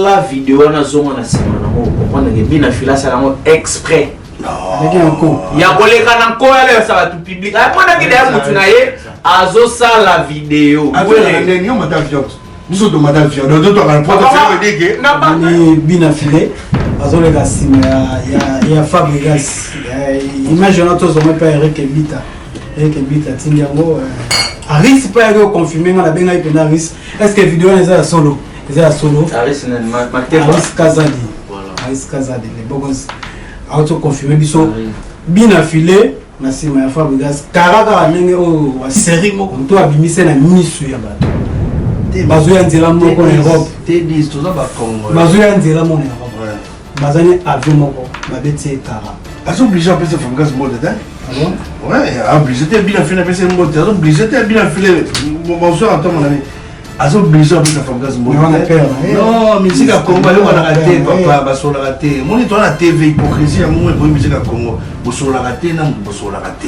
Tala video wana, zonga na nsima nango, comprendre ke Bina Fila asala yango exprès ya koleka na nko yala yosala bato public, amonaki deya motu na ye azosala video. Biso tomata avion, donc totwaka na Bina File azoleka nsima ya Fabrigas. Image wana tozonga mpe Eric Ebita, Eric Ebita atindi yango. Aris mpe ayaki koconfirme nga, nabengaki mpenza Aris: est ce que video wana eza ya solo? Eza ya solo. Aris Kazadi, Aris Kazadi le bogos auti koconfirme biso Bina File na nsima ya Fabrigas kara kaka ndenge oyo basérie moko to abimise na misu ya bato. Bazoya nzela moko na Europe, bazoya nzela moko na Europe, baza ni avion moko, babeti ye kara. Aza obligé apesa Fabrigas mbote te. Ouais, obligé te. Bina File apesa mbote, aza obligé te. Bina File, bonsoir à toi mon ami. Aza obligé apesa Fabrigas mbote? Non, musique ya Congo bayokanaka te papa, basololaka te. Moni toza na TV, hypocrisie yango ekoyi. Musique ya Congo bosololaka te na moto, bosololaka te.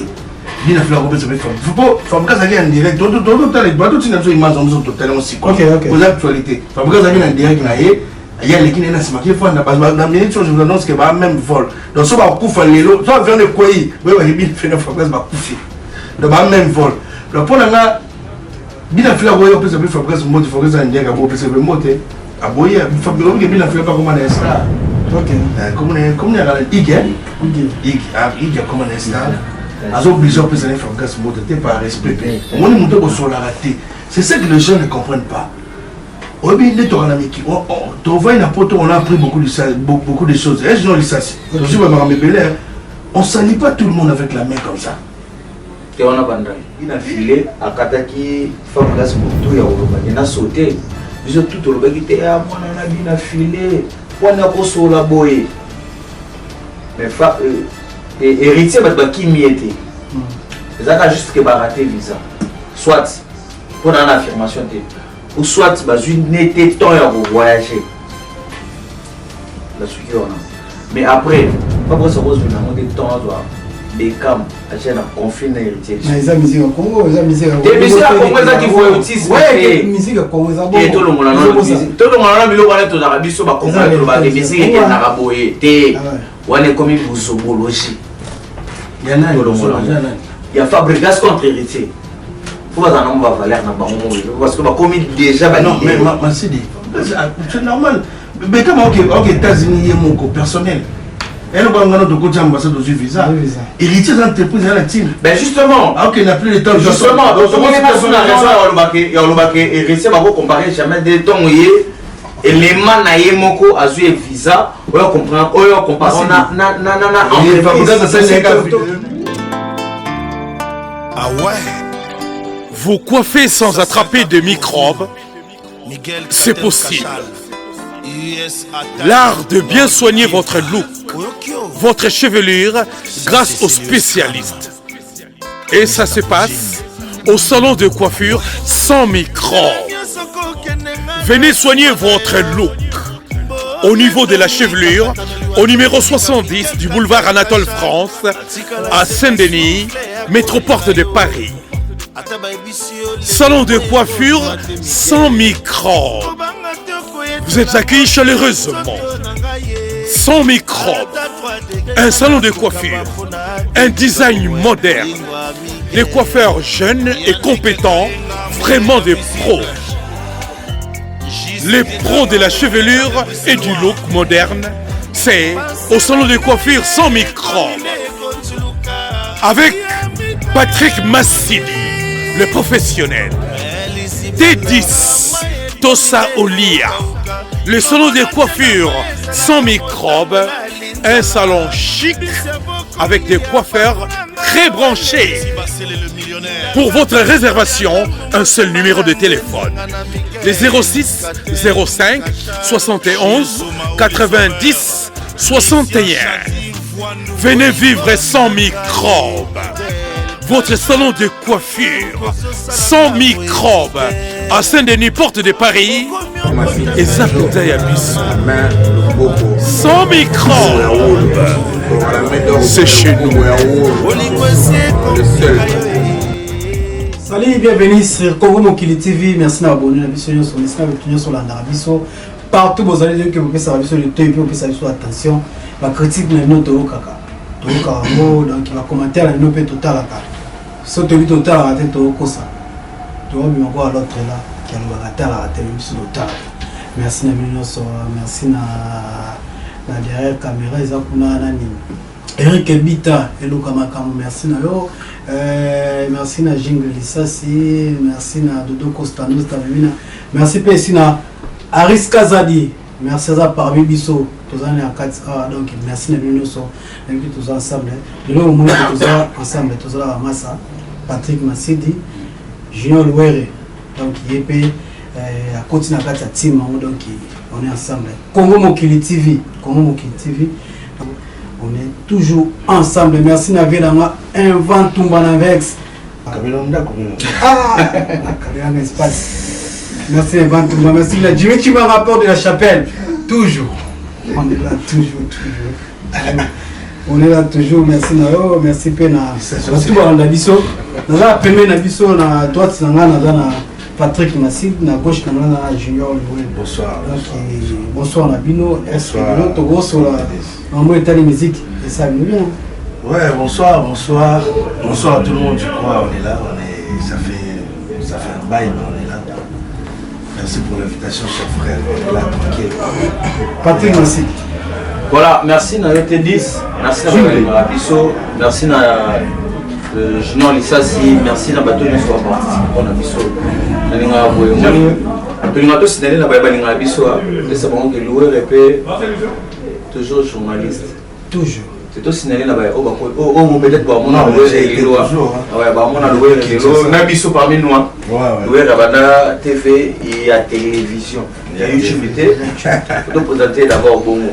Bina File akopesa mpe po Fabrigas azalaki en direct. Totala, batotinda biso image biso, totala yango sikoyo, koza actualité. Fabrigas azalaki na direct na ye, ye aleki na ye na nsima kefanda na minute oyo. Je vous annonce que ba même vol, donc so bakufa lelo, so avion ekwei, boyebaki Bina File na Fabrigas bakufi. Donc ba même vol. Donc mpo na nga, Bina File akoya opesa mpe Fabrigas mbote. Fabrigas en direct akopesa mpe mbote, aboyi. Obike Bina File bakoma na star, comme yaka ige ige akoma na star, aza obligé opesa na Fabrigas mbote te par respect. Mpe omoni moto bosolaka te, c'est ce que les gens ne comprennent pas. Oyebi nde toka na miki, tovai na poto, on a appris beaucoup de choses. Est non lisasi, tozwi bamakambo ebele. On salit pas tout le monde avec la main comme ça. Te, wana bandaki Bina File akataki Fabrigas motu ya kolobaki na saute. Biso tu tolobaki te ya mwana na Bina File wana kosola boye, mais fa Héritier, bato bakimi ye te, ezalaka juste ke baraté visa, soit mpo na na affirmation te, ou soit bazwi nete temps ya kovoyage, basuki wana. Mais après Fabrice akozwi nango te temps, azwa Bekam atia na conflit na Héritier. Eza musique ya Congo, eza musique. Te, musique ya Congo ezaki voyeutisme. Musique ya Congo eza. Te, tolongola nano biloko wana. Tozalaka biso bakongo, tolobaka musique ekendaka boye te. Wana ekomi bozobologie. Tolongola ya Fabrigas contre Héritier, fo bazala nango bavaleur na bango moko, parce que bakomi déjà. Non mais Masidi, c'est normal. Bekam oke États-Unis ye moko personnel, eloko ngano tokoti ambassade, ozwi visa. Héritier eza entreprise, eza na team. Ben justement. Ok, na plus de temps. Justement, tokomoni na na raison ya olobake Héritier bakocompare jamais de ntongo ye élément na ye moko azwi visa oyo comprendre, oyo compare na entreprise. Ah ouais. Vous coiffer sans attraper de microbes, c'est possible. L'art de bien soigner votre look, votre chevelure grâce aux spécialistes. Et ça se passe au salon de coiffure Sans Microbes. Venez soigner votre look. Au niveau de la chevelure, au numéro 70 du boulevard Anatole France, à Saint-Denis, métroporte de Paris. Salon de coiffure Sans Microbes. Vous êtes accueillis chaleureusement. Sans Microbes. Un salon de coiffure. Un design moderne. Les coiffeurs jeunes et compétents, vraiment des pros. Les pros de la chevelure et du look moderne, c'est au salon de coiffure Sans Microbes. Avec Patrick Massidi, le professionnel. T10, Tosa Olia. Le salon de coiffure Sans Microbes, un salon chic avec des coiffeurs très branchés. Pour votre réservation, un seul numéro de téléphone. Les 06 05 71 90 61. Venez vivre Sans Microbes. Votre salon de coiffure Sans Microbes à Saint-Denis, porte de Paris. Eza mpenza ya biso. Sans Microbes, c'est chez nous. Salut, bienvenue sur Congo Mokili TV. Merci na abonné na biso nyonso, merci na bato nyonso olandaka biso. Partout bozali ke bopesaka biso litoyi mpe bopesaka biso attention. Bacritique na bino toyokaka, toyokaka yango. Donc bacommentaire na bino mpe totalaka. So toyebi totalaka te, tokosa, tokobima kwa l'autre là ki alobaka talaka te, biso totalaka. Merci na bino nyonso. Merci na derrière caméra, eza kuna nani, Eric Bita eluka makambo. Merci na yo. Merci na Jingle Lisasi, merci na Dodo Costanos Tabimina, merci mpe esi na Aris Kazadi. Merci, aza parmi biso, toza na kati awa. Donc merci na bino nyonso. Nayebi toza ensemble lelo, omoni toza ensemble, tozala bamasa Patrick Masidi, Junior Luwere. Donc ye mpe akoti na kati ya team yango. Donc on est ensemble, Congo Mokili TV, Congo Mokili TV, on est toujours ensemble. Merci na vie nanga Inventumba na Vex. Kabila ndako bino. Ah, Kabila espace. Merci Inventumba, merci na Jimmy Chima, rapport de la chapelle. Toujours. On est là toujours, toujours. On est là toujours. Merci na yo, merci pe na bato balanda biso. Naza pembeni na biso, na droite na nga naza na Patrick Massid, na gauche na nga na Junior Luwel. Bonsoir. Donc bonsoir na bino. Est-ce que lelo tokosola mambo etali musique, esa bino bien? Ouais, bonsoir, bonsoir. Bonsoir à tout le monde, je crois. On est là, on est, ça fait un bail, mais on est là. Merci pour l'invitation, cher frère. On est là, tranquille. Patrick Massid. Voilà, merci na yo te 10. Merci na balingaka biso. Merci na Junior Lisasi, merci na bato nyonso baparticipe na biso. Nalingaka boye, omoni, tolingaka tosinale na baye balingaka biso, pesa bango ke Luwere mpe toujours journaliste. Toujours. Tosinale na baye oyo peut-être bamona Luwere lelo, bamona Luwere lelo na biso parmi nous. Luwere abanda TV ya télévision, ya YouTube te. Faut présenter d'abord bongo,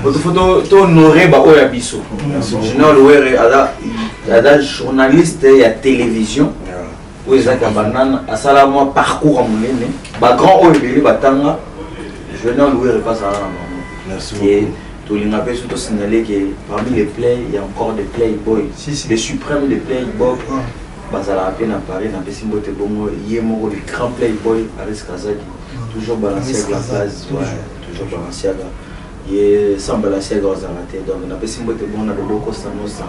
faut tohonorer baoyo ya biso. Junior Luwere aza journaliste ya télévision oyo ezalaki ya banana, asala mwa parcours ya monene. Bagrand oyo ebele batanga, Junior Luwere mpe azala na bango. Et tolinga mpe so tosignale ke parmi les play, il y a encore des playboy, Si, si. Les suprêmes des playboy bazalaka mpe na Paris. Napesi mbote bongo ye moko le grand playboy Aris Kazadi, toujours Balenciaga place, toujours Balenciaga. Ye sans Balenciaga ozala te. Donc napesi mbote bongo na Dodo Costa Nosa.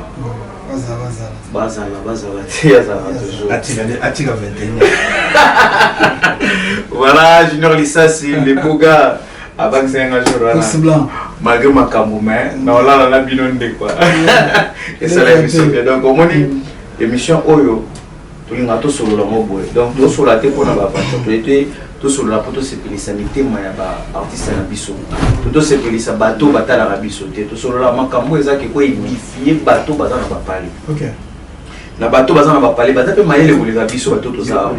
Bazala. Bazala, bazala te, azala toujours. Atika 21. Voilà, Junior Lisasi, le beau gars, abakisa nga jour wana. Ours blanc. Malgré makambo, mais naolala na bino nde quoi, esala émission bien. Donc omoni émission oyo, tolingaka tosolola ngo boye. Donc tosolola te mpona baventure, toye te tosolola mpo tosepelisa mitema ya baartiste na biso, to tosepelisa bato batalaka biso te. Tosolola makambo ezaki koédifier bato baza na bapale. Na bato baza na bapale, baza mpe mayele koleka biso bato toza awa,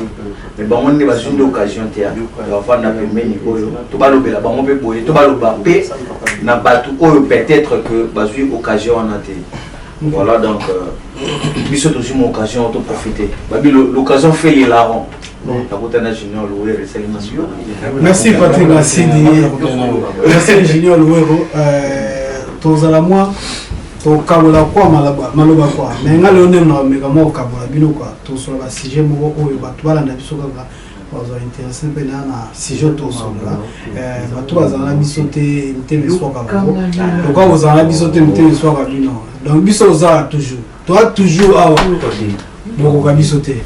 mais bango nde bazwi nde occasion te ya bavanda pembeni oyo to balobela bango mpe boye, to baloba mpe na bato oyo peut-être que bazwi occasion wana te. Voilà, donc biso tozwi mo occasion, toprofite. Babi l'occasion fait les larrons. Nakutana Junior Luwere, esalinga super. Merci Patrick Masidi, merci Junior Luwero. Tozala mwa tokabola kwa maloba kwa, mais nga lelo ndenge nakomeka mwa kokabola bino kwa, tosola basujet moko oyo bato balanda biso kaka bazwa intéressé mpe na sujet tosolola. Bato bazala na biso te, mitema eswaka bango. Lokola kozala na biso te, mitema eswaka bino. Donc biso ozala toujours, toa toujours awa, bokoka biso te.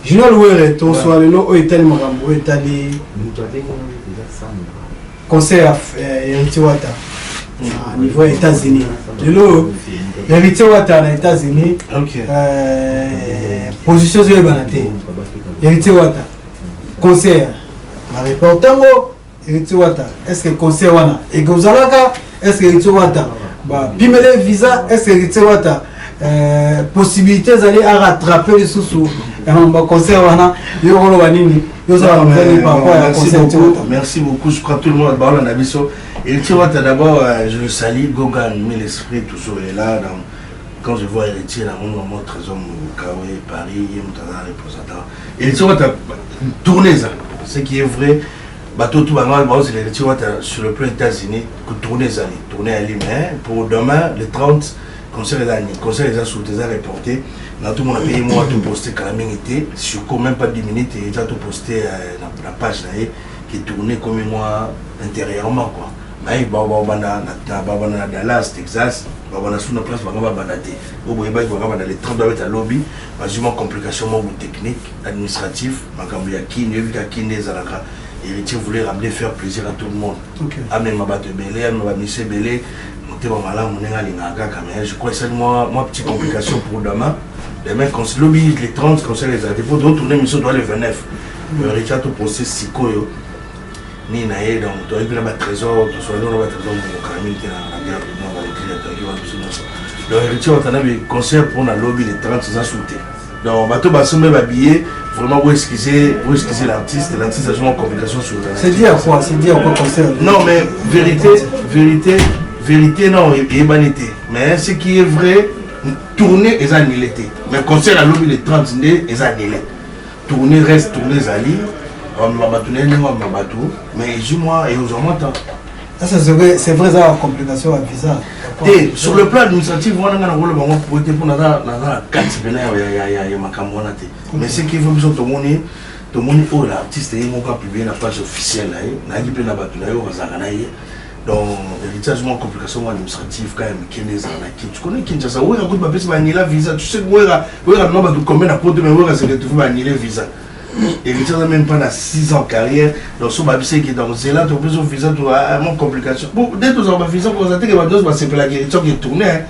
Junior Luwere, tosola lelo oyo etali makambo oyo etali concert ya Héritier Wata na niveau ya États-Unis. Lelo Héritier Wata na États-Unis, position ezoyebana te. Héritier Wata, concert bareporte yango. Héritier Wata, est ce que concert wana ekozalaka? Est ce que Héritier Wata bapimele visa? Est ce que Héritier Wata, possibilité ezali arattrape lisusu baconcert wana? Yo koloba nini? Yo ozala mozali par rapport ya Merci concert Héritier beaucoup, Wata? Merci beaucoup. Je crois que tout le monde, bah, on a biso. Héritier Wata, d'abord, je le salue. Gogan, mille esprits, toujours est là. Donc, quand je vois Héritier, là, mon moment, Trésor Kawe, Paris, il y a un représentant. Héritier Wata, tournez ça. Ce qui est vrai, bateau tout bango, bah, c'est Héritier Wata sur le plan États-Unis, que tournez ça, tournez à Lima, hein. Pour demain, le 30, concert est là, concert est là, sous déjà reporté. Dans tout le monde a payé, moi, tout posté, quand même, été, sur même pas 10 minutes, et déjà tout posté dans la page, là, Ke tourner ekomi mwa intérieurement quoi. Baye babanda babanda na Dallas, Texas, babanda sous na place bango babanda te. Oyo boyebaki bango babanda le 30 babeta lobi, bazwi mwa complication moko technique, administrative, makambo ya Kin, oyebi ka Kin nde ezalaka. Héritier voulait ramener faire plaisir à tout le monde. Amema bato ebele, amema ba musiciens ebele, motema malamu ndenge alingaka kaka, mais je crois esali mwa mwa petite complication pour demain. Demain, lobi le 30 concert ezala te, po totourne mission toa le 29. Héritier atoposte sikoyo nini na ye, donc toyaki mpe na batrésor, tosolaki na batrésor mokala mingi te na gare du Nord, balecli toyaki wana biso nyonso. Donc Héritier Watanabe, concert mpona lobi le 30 eza su te. Donc bato basombe babillet, vraiment boexcuse, boexcuse l'artiste, l'artiste azwi mwa complication sur C'est dit à quoi? C'est dit à quoi, concert? Non, mais vérité, vérité, vérité, non, eyebani te. Mais ce qui est vrai, tournée eza annulé te, mais concert alobi le 30 nde eza annulé. Tournée reste, tournée ezali, bamema bato na ye ndenge bamema bato, mais ezwi mwa, eozwa mwa temps. Ça, c'est vrai, c'est vrai, eza complication ya visa. Te, sur le plan administratif wana, nga nakoloba bango po te, mpo naza na kati pena ya makambo wana te. Mais ce qui veut, biso tomoni, tomoni oyo l'artiste ye moko apublie na page officielle na ye, nayaki mpe na bato na ye oyo bazalaka na ye. Donc héritier mwa complication mwa administrative kaka ya mikende ezala na Kin. Tu connais Kinshasa, Wera kutu bapesi baanila visa. Tu sais, Wera, Wera mema bato combien na poto, mais Wera se retrouve baanile visa. Héritier aza même pas na 6 ans carrière, donc so babiseki, donc zela topesi visa to mwa complication. Bon, nde tozala bavisa koza teke, bato nyonso basepelaka héritier oke tourne,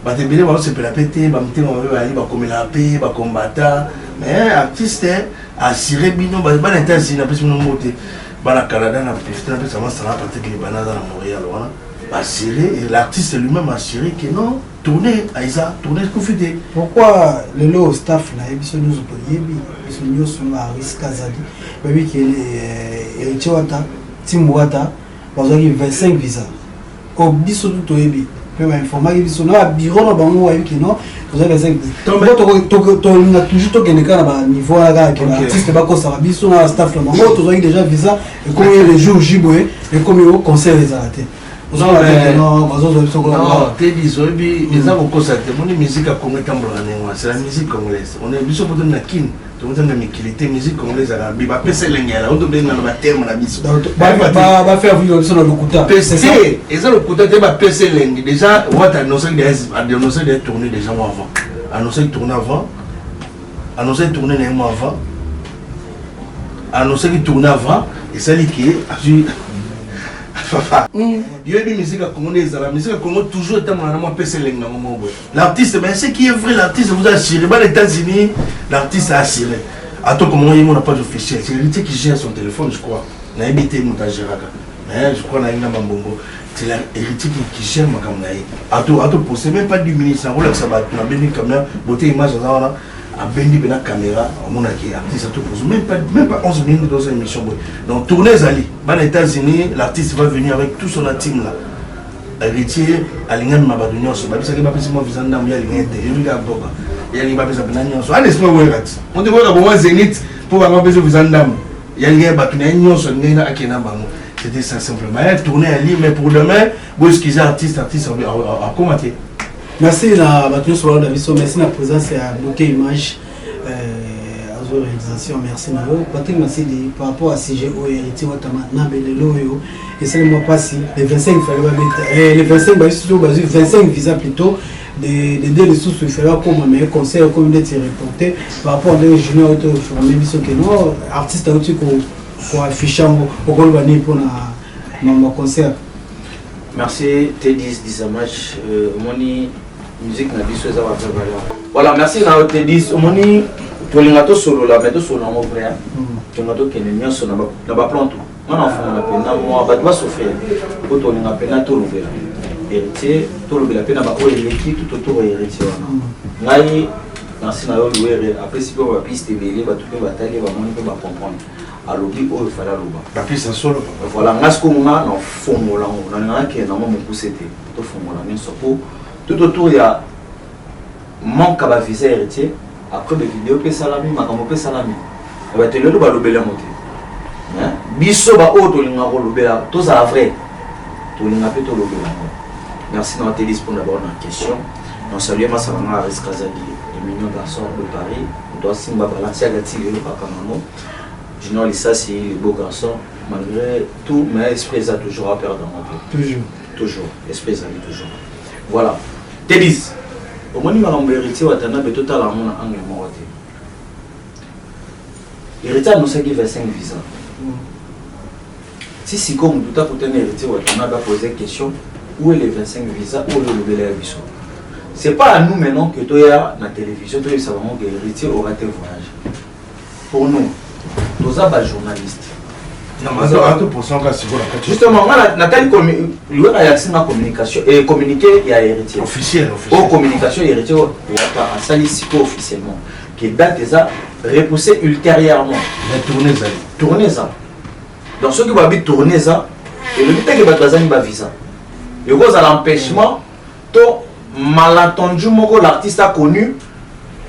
bato ebele bazosepela mpe te, bamitema mabe bayali, bakomelaka mpe bakombata. Mais artiste assuré bino, bana États-Unis, napesi bino mbote, bana Canada, na profite napesa masala Patrick Libana, aza na Montréal wana. Assuré, et l'artiste lui-même assuré que non, tourner eza, tourner ekufi te. Pourquoi lelo staff na ye, biso nyonso toyebi, biso nyonso na risque azali, bayebi ke Héritier Wata, Ntimbo Wata bazwaki 25 visa oyo biso tu toyebi mpe bainformaki biso na babureau na bango, bayebi ke non, tozwaki 25 visa. Tolinga toujours tokende kaka na baniveau wana kaka ke baartiste bakosaka biso na staff na bango. Tozwaki déjà visa, ekomi le jour J boye, ekomi o concert ezala te. Bazozwa biso. Te, biso oyebi eza kokosa te. Moni musique ya Congo etambolaka ndenge wana, c'est la musique congolaise. On est biso poto na Kine, tomotanga mikili te. Musique congolaise ezalaka bi bapesa elenge yala oyo tobenga na baterme na biso. Bafaire vivre biso na lokuta. Te, eza lokuta te, bapesa elengi déjà. Wata annoncé déjà tourné déjà moi avant, annoncé tourné avant, annoncé tourné na ye moi avant, annoncé tourné avant, esali ke azwi papa. Yoyebi musique ya Congo nde ezala, musique ya Congo toujours etambola na mwa pesa elengi nango moko boye. L'artiste, mais ce qui est vrai, l'artiste vous a assuré, bana États-Unis, l'artiste a assuré ato comment ye mona page officielle. C'est l'héritier qui gère son téléphone, je crois, nayebi te moto agéraka, mais je crois nayebi na bambongo, c'est l'héritier qui gère makambo na ye. Ato poste même pas 10 minutes, nakolakisa bato, nabendi caméra bote, image aza wana, abendi mpe na caméra, omonaki artiste atopose même pas 11 minutes dans une émission boye. Donc tournée ezali, bana États-Unis, l'artiste va venir avec tout son team là. Héritier alingami ma bato nyonso, babisaki bapesi mwa visa ndambo, ye alingi te, yobi kaka mboka ye alingi bapesa mpena nyonso ana esprit Wera ti monte Wera bomwa Zénith mpo bango bapesi visa ndambo, ye alingi bato na ye nyonso, alingi akende na bango. C'était ça simplement ya tournée ali. Mais pour demain, boexcuse artiste, artiste akoma te. Merci na bato nyonso balanda biso, merci na présence ya Bouquet Image, azo réalisation, merci na yo Patrick Masidi. Par rapport à sujet oyo Héritier Watama na belelo oyo esali mwa mpasi, le 25 fallait babeta, le 25 bazwi bazwi 25 visa plutôt de deux lisusu, il fallait akoma, mais concert ekomi ndeti reporté par rapport ndenge Junior oyo toforme biso ke no artiste auti koaffiche yango. Okoloba nini mpona mambo ya concert? Merci T10 Disamach. Omoni musique na biso eza ba vraie valeur. Voilà, merci na yo T10. Omoni tolinga tosolola, mais tosolola yango vrai. Tolinga tokende nyonso na baplan tout. Nga na fongola mpenza mwa bato basouffrir po tolinga mpenza tolobela Héritier, tolobela mpe na baoyo eleki tout autour ya Héritier wana. Ngai merci na yo Luere, apesi mpe bapiste ebele, bato mpe batali, bamoni mpe bacomprendre, alobi oyo fallait aloba. Bapiste solo. Voilà, nga sikoyo nga na fongola yango, nalinga nakende nango mokuse te, tofongola nyonso po tout autour ya manque ya bavisa Héritier. Après bavideo mpe esalami, makambo mpe esalami, bato lelo balobeli yango te. Biso baoyo tolingaka kolobela, tozala vrai, tolinga mpe tolobela yango. Merci na Watelis mpona bao na question. Na salue masala nga Aris Kazadi, le mignon garçon de Paris, moto asimba Balenciaga ti lelo kaka nango, Junior Lisasi, le beau garçon. Malgré tout, mais esprit eza toujours aperdre yango te. Toujours. Toujours. Esprit ezali toujours. Voilà. Tedis, omoni makambo Héritier Watanabe, totala yango na angle moko te. Héritier anosaki 25 visa. Si sikoyo motu takutani Héritier Watanabe, apose question: où est les 25 visa oyo olobela ya biso? C'est pas à nous maintenant que toya na télévision toyebisa bango que Héritier aura te voyage. Pour nous, toza bajournaliste. Justement, nga natali liweka ayakisi nga communication et communiqué ya Héritier. Officiel. O communication Héritier Wata asali sikoyo officiellement que date eza repoussé ultérieurement. Mais tournée ezali. Tournée eza. Donc soki babi tournée eza, elobi teke bato bazangi bavisa, ekozala empêchement to malentendu moko l'artiste a connu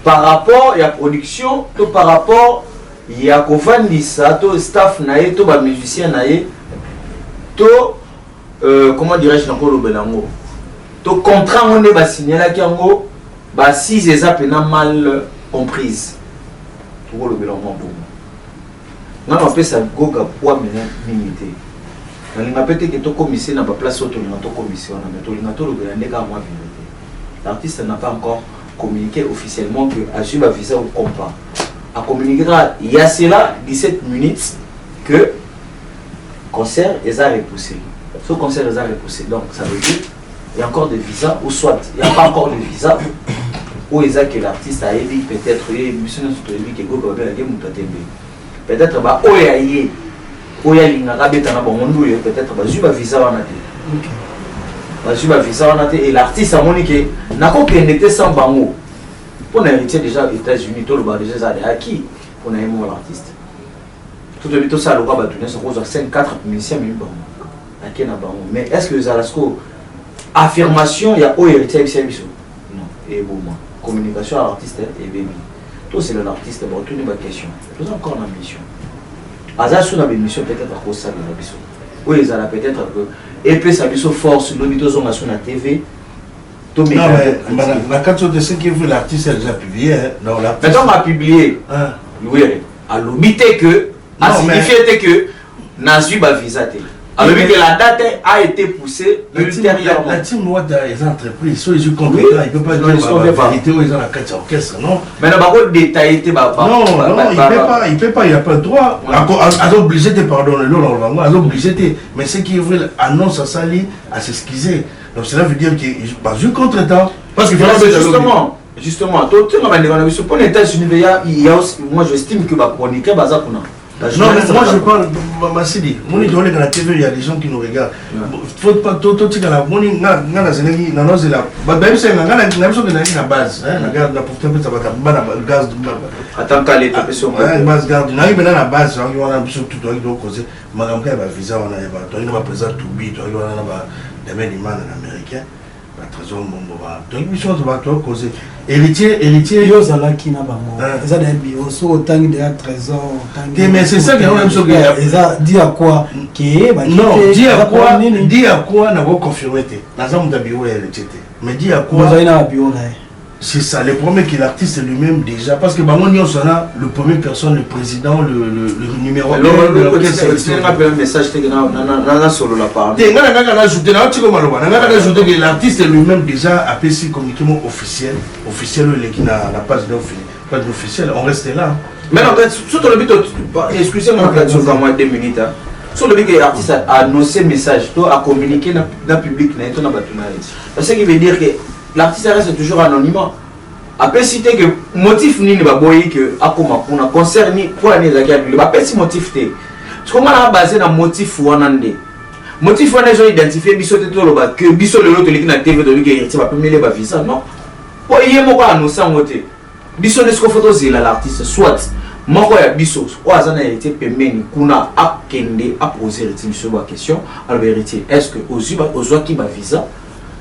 par rapport ya production to par rapport ya kovandisa to staff na ye to bamusicien na ye to comment dirais-je, nakolobela yango to contrat yango nde basignalaki yango, basise eza mpena mal comprise. Tokolobela yango bongo. Nga napesa Goga poids mena mingi te. Nalinga mpe teke tokomise na baplace oyo tolinga tokomise wana, mais tolinga tolobela nde kaka mwa vérité. L'artiste n'a pas encore communiqué officiellement que azwi bavisa ou comme pas. Acommuniqué kaka il y a cela 17 minutes que concert eza repoussé. Ce concert eza repoussé, donc ça veut dire il y a encore des visas ou soit il y a pas encore de visa oyo eza que l'artiste ayebi. Peut-être ye, biso nyonso toyebi ke Goga babelaki moto atembe. Peut-être baoyo ya ye oyo alingaka abeta na bango nduye, peut-être bazwi bavisa wana te, bazwi bavisa wana te et l'artiste amoni ke nakokende te sans bango. Mpo na Héritier, déjà États-Unis, toloba déjà eza de acquis mpo na ye moko l'artiste. To toyebi, tosala lokwa bato nyonso kozwa 5 4 musicien memi bango ake na bango. Mais est ce que ezala siko affirmation ya oyo Héritier ayebisa biso? Non, eboma communication ya artiste ebebi. Tosela l'artiste, batuni baquestion, toza encore na mission, aza so na bémission, peut-être akosalela biso oyo ezala, peut-être que epesa biso force lobi tozonga so na TV. Non, mais na kati de ce qui veut, l'artiste a déjà publié. Hein. Non, l'artiste. Maintenant, a publié. Hein. Oui, alobi te que asignifie te que nazwi bavisa te. Alobi que la date a été poussée ultérieurement. La team Wata est entreprise. Soit ils ont compris, il peut pas dire la vérité ou ils ont la carte orchestre, non. Maintenant, bako détailler te ba Non, non, il peut pas, il peut pas, il a pas le droit. Aza obligé de pardonner, non, non, aza obligé de. Mais ce qui est vrai, annonce à Sali à s'excuser. Donc cela veut dire qu'il y a eu contretemps. Parce que justement, justement, totenga bandeko na biso mpona États-Unis, il y a aussi, moi j'estime que bachroniqueur baza kuna. Non, mais moi je parle, Masidi, moni dans la TV, il y a des gens qui nous regardent. Faut pas tout tout la moni nga nga na zengi na nozela. Ba ba biso nga na na biso na na base, hein, na garde na pourtant peut ça va ba na gaz. Attends kale to peso. Base garde. Na na na base, wana biso tout doit donc causer makambo ya ba visa wana ya ba to na ba président Toubi, to wana na ba Damien Imana na américain. Ba Trésor Mbombo ba. Donc biso to ba to causer. Héritier, Héritier. Yo ozalaki na bango, eza na bureau, soki otangi deya Trésor, otangi. Te, mais c'est ça que yango biso eza di à quoi ke. Non, di à quoi, di à quoi nako confirmer te. Naza moto ya bureau ya Héritier te. Mais di à quoi. Ozali na bureau na ye. C'est ça, le problème que l'artiste lui-même déjà, parce que bango nyonso wana, le premier personne, le président, le numéro un de l'orchestre. Un message te nasolola par te, nga na kaka najouter na otiko maloba na nga kaka najouter que l'artiste lui-même déjà apesi communiqué moko officiel, officiel oyo eleki na page de page officielle. On reste là. Mais non, so tolobi, excusez-moi, moi 2 minutes, hein. So olobi ke artiste a annoncé message to a communiqué na public na ye to na bato na ye, ce qui veut dire que l'artiste reste toujours anonymat. Apesi te ke motif nini baboyi ke akoma kuna concert ni mpona nini ezalaki annulé. Bapesi motif te. Siko nga na base na motif wana nde motif wana ezo identifie biso te. Toloba ke biso lelo toleki na TV, tolobi ke Héritier bapemeli bavisa, non, mpo ye moko annonce yango te. Biso nde siko fo tozela l'artiste, soit moko ya biso oyo aza na Héritier pembeni kuna akende apose Héritier biso baquestion. Aloba: Héritier, est ce que ozwaki bavisa?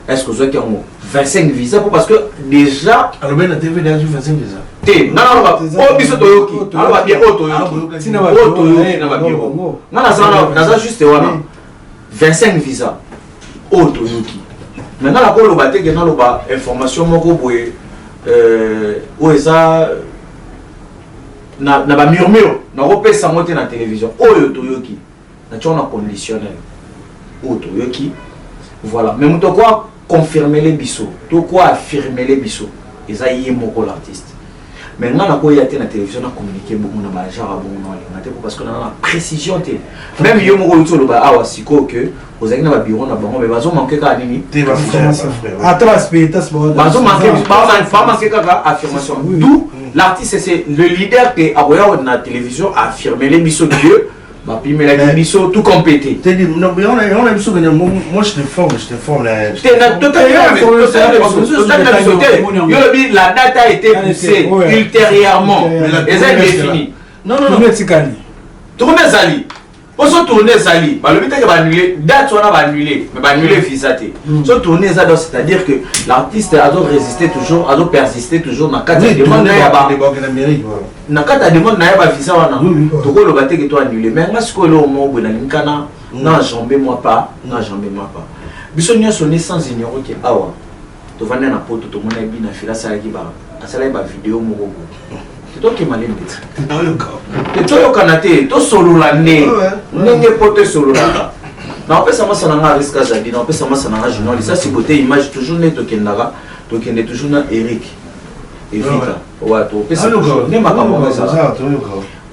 Est ce que ozwaki yango 25 visa? Po parce que déjà alobi na TV déjà 25 visa. Te, nga naloba oyo biso toyoki, aloba bien oyo toyoki, oyo toyoki na babiro. Nga naza juste wana 25 visa oyo toyoki, mais nga nakoloba te ke naloba information moko boye oyo eza na bamurmure. Nakopesa yango te na télévision. Oyo toyoki Natia na conditionnel oyo toyoki, voilà. Mais moto akoa confirmele biso to koa affirmele biso eza ye moko l'artiste. Mais nga nakoya te na télévision na communiquer bongo na bagenre bongo na olinga te, parce que naza na précision te. Même yo moko oluti oloba awa sikoyo ke ozalaki na babureau na bango, mais bazomanke kaka nini? Ata baspiritas. Bazomanke kaka affirmation. D'où l'artiste, c'est le leader ke akoya na télévision affirmele biso que bapimelaki biso tout compété. On biso, moi je te forme, je te forme. Yo lobi la date a été poussée ultérieurement, eza défini. Non, non, non. Etikali. Tourne ezali poso, tourne ezali, balobi teke baannule date wana, baannule, mais baannule visa te. So tourne eza, donc c'est à dire que l'artiste azo résister toujours, azo persister toujours na kati ya demande na ya na kati ya demande na ye bavisa wana. Tokoloba teke to annule, mais nga sikoyo eloko moko boye nalingi kana na jambe mwa pas, na jambe mwa pas. Biso nyonso ni sans ignorer ke awa tovandi na Poto, tomona Bina Fila asalaki bavideo moko boye. Tokema lembe te, toyokana te, tosolola nde ndenge Poto esololaka. Naopesa masa na nga Risk Azadi, naopesa masa na nga Junior Lisasi Bote image toujours nde tokendaka, tokende toujours na Eric Evita wa, topesa nde makambo ezala.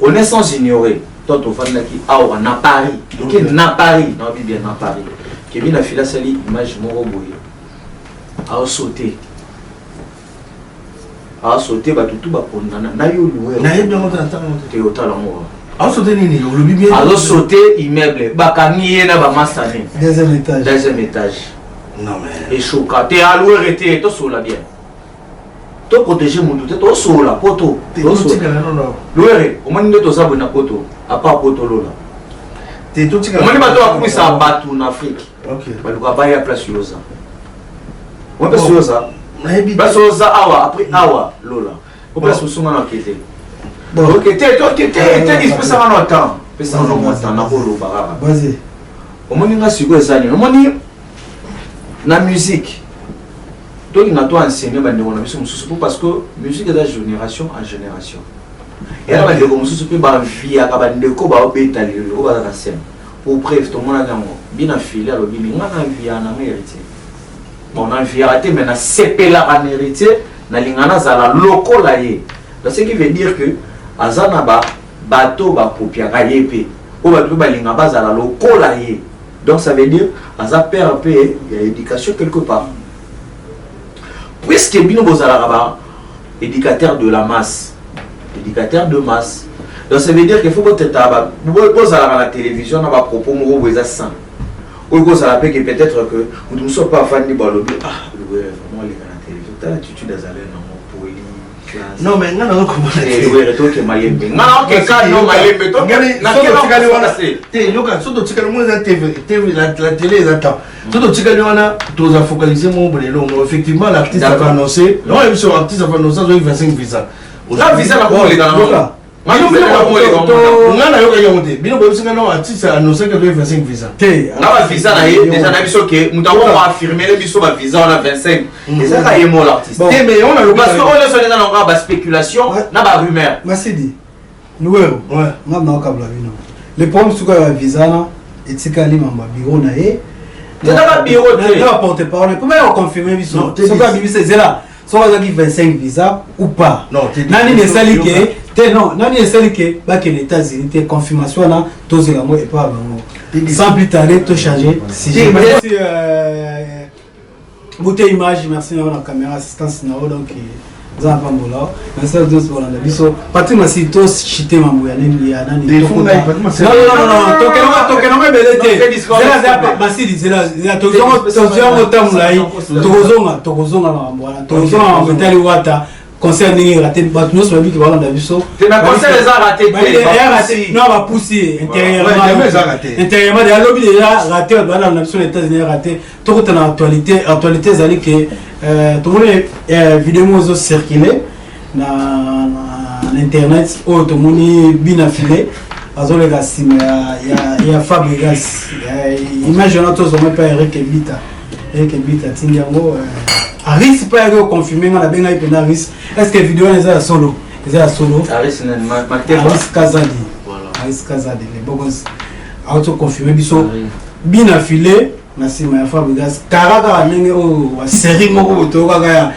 On est sans ignorer to tovandaki awa na Paris, toke na Paris, naobi bien na Paris, kebi na fila asali image moko boye, aosaute, aosaute, bato tu bakondana na yo louer. Nayebi yango te na ntango. Te, otala yango. Aosaute nini? Olobi bien. Azosaute immeuble, bakangi ye na bamasane. Deuxième étage. Deuxième étage. Non mais eshoka te, alouere te, tosola bien, toprotege motu te, tosola Poto. Louere, omoni nde toza boye na Poto, apa Poto lola. Omoni bato bakumisaka bato na Afrique, baluka baya place yo oza. Omoni place yo oza, place oza awa, après awa lola o place mosusu nga na okete, okete tokete te, pesanga na temps, pesanga na mwa temps, nakoloba kaka. Omoni nga sikoyo eza nini? Omoni na musique, tolinga to enseigner bandeko na biso mosusu, po parce que musique eza génération en génération. Eya na bandeko mosusu mpe baviaka bandeko baobeta lelo oyo baza na scène. Pour preuve, tomonaki yango, Bina Fili alobi ni nga na viaka na nga Héritier. Bon, na viaka te, mais nasepelaka na Héritier, nalinga nazala lokola ye. Donc ce qui veut dire que aza na ba bato bakopiaka ye mpe oyo bato mpe balinga bazala lokola ye. Donc ça veut dire aza père mpe ya éducation quelque part, puisque bino bozalaka ba éducateur de la masse, éducateur de masse. Donc ça veut dire que faut boteta, bozalaka na télévision na bapropos moko boye eza sain, oyo kozala mpe ke peut-être que moto mosusu mpe afandi, balobi: "Ah, Louere vraiment aleka na télévision, tala attitude azali nango, poli." Non, mais nga nazokomona. Louere, toke malembe, nga naokeka no malembe. Totikali wana te, yoka, so totikali mo eza TV, la télé eza temps. So totikali wana, toza focaliser mo boye elongo. Effectivement, l'artiste avait annoncé, non, biso artiste avait annoncé azwaki 25 visa. Nga visa nakoleka nango. Nga nayokaki yango te. Bino boyebisi nga no artiste annoncé que azwaki 25 visa. Te. Nga bavisa na ye déjà na biso ke moto ako affirmele biso bavisa wana 25 ezaka ye mo l'artiste. Te, mais yango nalobi. Parce que oyo nyonso eza nango kaka baspéculation na barumeur. Masidi Luwero, nga naokabula bino le problème. Suka ya bavisa wana etikali mambo ya bureau na ye. Te, na babureau te. Na baporte parole mpo baya koconfirme biso soki abimisa ezela, soki azwaki 25 visa ou pas. Nani esali ke te? Non, nani esali ke bakende États-Unis te? Confirmation wana tozela yango epa ya bango. Sans plus tarder, tochange sujet. Merci Beauté Image, merci na yo na caméra assistance na yo. Donc nza na pambola, merci na nyonso bolanda biso. Patrik Masi, tochite mambo ya nini, ya nani? Tokenango ebele te. Masili, zela, tozongo ta molai, tokozonga, tokozonga makambo wana, tokozonga makambo etali Wata, concert ndenge raté. Bato nyonso babiki balanda biso. Non, bapusi intérieurement, deja lobi déjà raté. Bato balanda biso na États-Unis, raté. Tokota na actualité. Actualité ezali ke tomoni video moko ezocircule na internet oyo tomoni Bina File azoleka nsima ya Fabrigas. Image wana tozwanga mpe Eric Ebita, Eric Ebita atindi yango. Aris mpe ayaki koconfirme nga, nabengai mpena Aris: est ce que video wana eza ya solo? Eza ya solo. Aris Kazadi, Aris Kazadi, le bogos. Auto confirmer biso bina filet na nsima ya Fabregas kara kaka ndenge oyo ba série moko boye toyokaka ya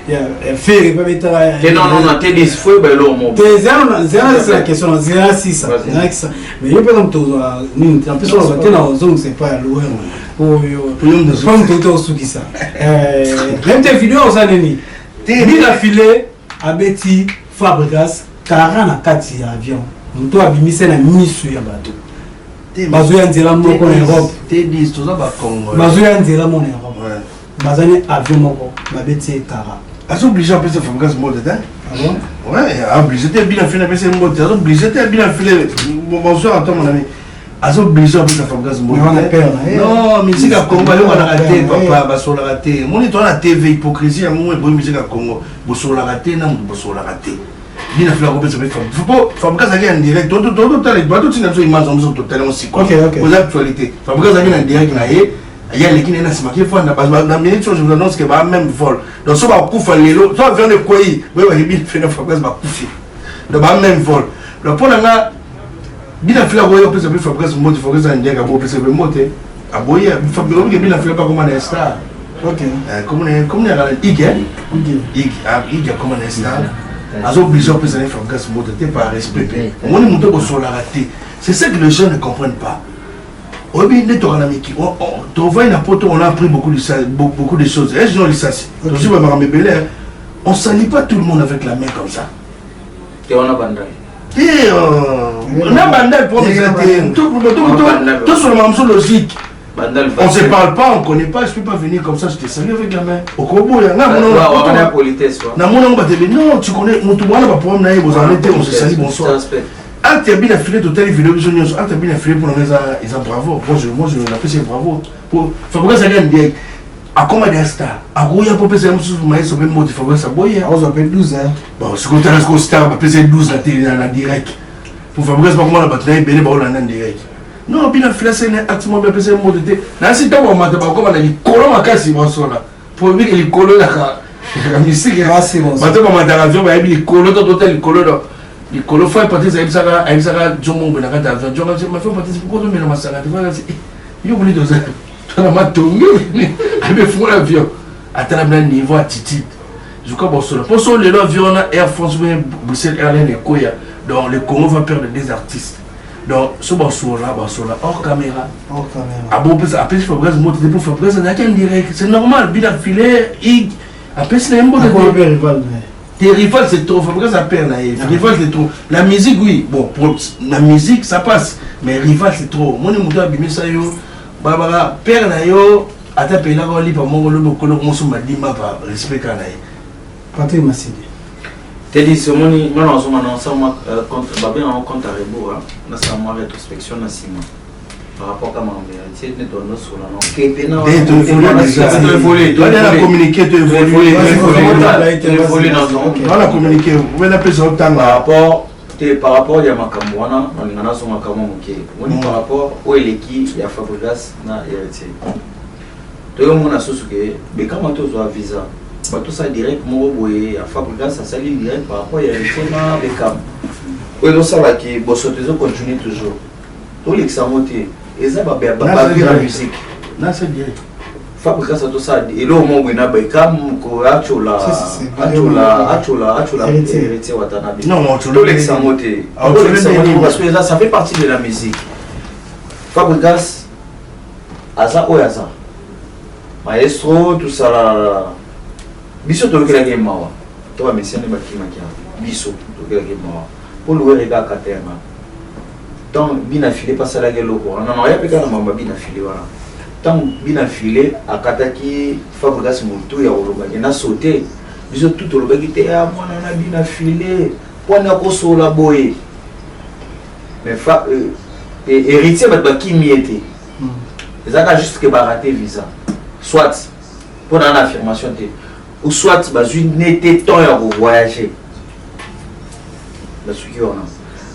ya Ferre mpe betaka. Te, non, non, non, te dis faut ba eloko moko. Te, zela, zela, c'est la question na zela sisa, zela sisa. Mais yo mpe comme tozwa nini te, en plus oloba te na ozongisa epai ya louer oyo po moto te osukisa même te video oza nini. Bina filet abeti Fabregas kara na kati ya avion, moto abimise na misu ya bato bazoya nzela moko na Europe. Toza bacongolais. Bazoya nzela moko na Europe, baza ni avion moko, babeti ye kara. Aza obligé apesa Fabregas mbote te. Ah bon? Ouais, obligé te. Bina file apesa mbote, aza obligé te. Bina file, bonsoir à toi mon ami. Aza obligé apesa Fabregas mbote? Non, musique ya Congo ayokanaka te, papa, basololaka te. Moni toza na TV, hypocrisie yango eboyi. Musique ya Congo, bosololaka te na moto, bosololaka te. Bina file akopesa mpe po Fabregas azalaki en direct. Totala, batotinda biso image biso, totala yango sikoyo, oza actualité. Fabregas azalaki na direct na ye, ye aleki na ye na nsima kefanda na minute oyo. Je vous annonce que ba même vol, donc so bakufa lelo, so avion ekwei, boyebaki bina file na Fabregas bakufi. Donc ba même vol. Donc mpo na nga, bina file akoya kopesa mpe Fabregas mbote. Fabregas en direct abopesa mpe mbote, aboyi. Obike bina file mpe akoma na star. Comme yaka ige ige akoma na star, aza obligé opesa na Fabregas mbote te par respect. Mpe omoni moto bosolaka te, c'est ce que les gens ne comprennent pas. Oyebi nde toka na miki, tovai na poto, on a appris beaucoup de, beaucoup de choses. Est non lisasi, tozwi bamakambo ebele. On salit pas tout le monde avec la main comme ça. Te, wana bandai. Te, na bandai problème eza te. Tosoloma mosu logique. On se parle pas, on connaît pas, je peux pas venir comme ça, je te salue avec la main. Okoboya, nga namona ngo bato ebe. Non, tu connais motu wana, baproblème na ye bozala te, on se salue, bonsoir. Acte ya bina file, totali video biso nyonso. Acte ya bina file mpona nga eza bravo. Moi je napesi ye bravo po Fabregas azali en direct, akoma deya star, akoya mpo pesa ye mosusu mayeso mpe moti. Fabregas aboya. Akozwa mpe 12. Bon, sikoyo tala, sikoyo star bapesa ye 12 na tele na direct po Fabregas bakomona bato na ye ebele baolanda direct. Non, bina file asali acte moko, apesa ye mbote te. Nasi ntango bamata, bakoma na likolo makasi, basola po bike likolo elaka misike. Bato bamataka avion bayebi likolo to tota likolo. Do likolo, frère Patrice ayebisaka Jomo na kati ya avion. Jomo, ma frère Patrice, pourquoi ozomela masanga te? Yo koli toza tona matongi ayebi efungola avion, atala bina niveau attitude juka bosola mpo so lelo avion wana Air France ou bien Bruxelles Airline ekoya. Donc le Congo va perdre des artistes. Donc so basola, basola hors caméra. Abopesa, apesi Fabregas mbote te mpo Fabregas azalaki en direct, c'est normal. Bina filet ig apesi na ye mbote te. Rival, c'est trop. Fabregas a père na ye, rival, c'est trop. La musique, oui, bon, pour la musique ça passe, mais rival, c'est trop. Moni moto abimisa yo, balabaka père na yo, ata pelaka olipa moko, lobi okolo mosomba dima pa respect kaka na ye. Patrick Masidi. Tedi, omoni nga nazonga na osala mwa babengango compte à rebours, nasala mwa rétrospection na nsima par rapport ka makambo ya tie nde tonosola na okete. Na communiqué, to évolue na communiqué obe napesa otanga. Par rapport te, par rapport ya makambo wana, nalinga nazongaka mwa moke. Omoni, par rapport oyo eleki ya Fabregas na Héritier, toyomona susu ke bekama tozwa visa, batosala direct moko boye ya Fabregas asali direct par rapport ya Héritier na Bekam oyo ezosalaki bosoto ezocontinue toujours. Tolekisa yango te, eza bavira musique. Nasa direct. Fabregas atosala eloko moko boye na Bekam ko atyola atyola atyola atyola Héritier Watanabe. Tolekisa yango te, tolekisa yango te, parce que eza, ça fait partie de la musique. Fabregas aza oyo aza maestro, tosala biso toyokelaki ye mawa to bamesiane bakimaki yango, biso toyokelaki ye mawa mpo luwere kaka te yanga. Ntango bina file mpe asalaki eloko wana, na oya mpe kaka na makambo ya bina file wana, ntango bina file akataki Fabregas motu ya kolobaki na saute, biso tu tolobaki te ya mwana na bina file mpona kosola boye. Mais fa Héritier, bato bakimi ye te, ezalaka juste ke baraté visa, soit mpo na na affirmation te, ou soit bazwi nete temps ya kovoyage, basuki wana.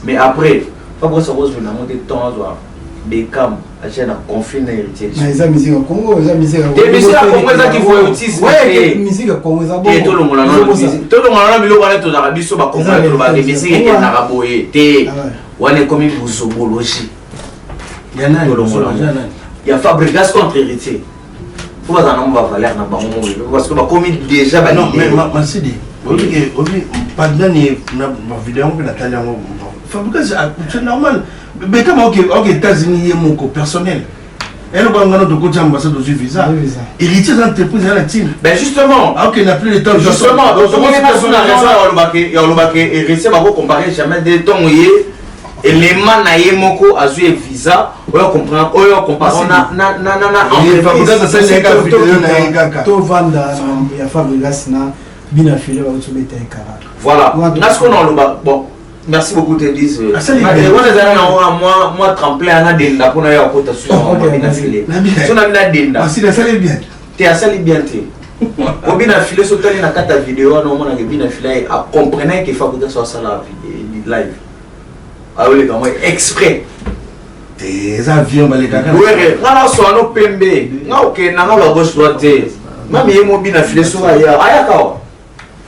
Mais après, Fabregas akozwela yango te temps azwa Bekam atia na conflit na Héritier. Eza musique ya Congo, eza musique. Te, musique ya Congo ezaki voyeutisme. Te, musique ya Congo eza te. Tolongola nano biloko wana. Tozalaka biso bakongolais, tolobaka musique ekendaka boye te, wana ekomi bozobologie. Tolongola ya Fabregas contre Héritier, faut bazala nango bavaleur na bango moko, parce que bakomi déjà. Ba non, mais Masidi, oyebi oyebi padnani na bavideo yango mpe natali yango. Fabregas, c'est normal, bekama oke États-Unis ye moko personnel. Eloko yango wana, tokoti ambassade, ozwi visa. Héritier eza entreprise, eza na team. Ben justement. Ok, n'a plus le temps. Justement, tokomoni na na raison ya olobake Héritier bakocompare jamais de ntongo ye élément na ye moko azwi visa oyo comprendre, oyo compare na Entreprise. Tovanda ya Fabregas na Bina File bauti obeta ekara. Voilà, nga sikoyo na oloba, bon, merci beaucoup Tedis. Wana ezali nango mwa tremplin ana denda mpona yo akota susu Bina File. So na bina denda. Asali bien. Te, asali bien te. Obina File, so otali na kati ya video wana, omonaka Bina File acomprenait ke Fabregas so asala live, ayoleka mwa exprès. Te, eza avion, balekaka. Were, nga naswano pembe, nga okenda nga ba gauche droite te. Mami ye mo Bina File, soki aya, ayaka wa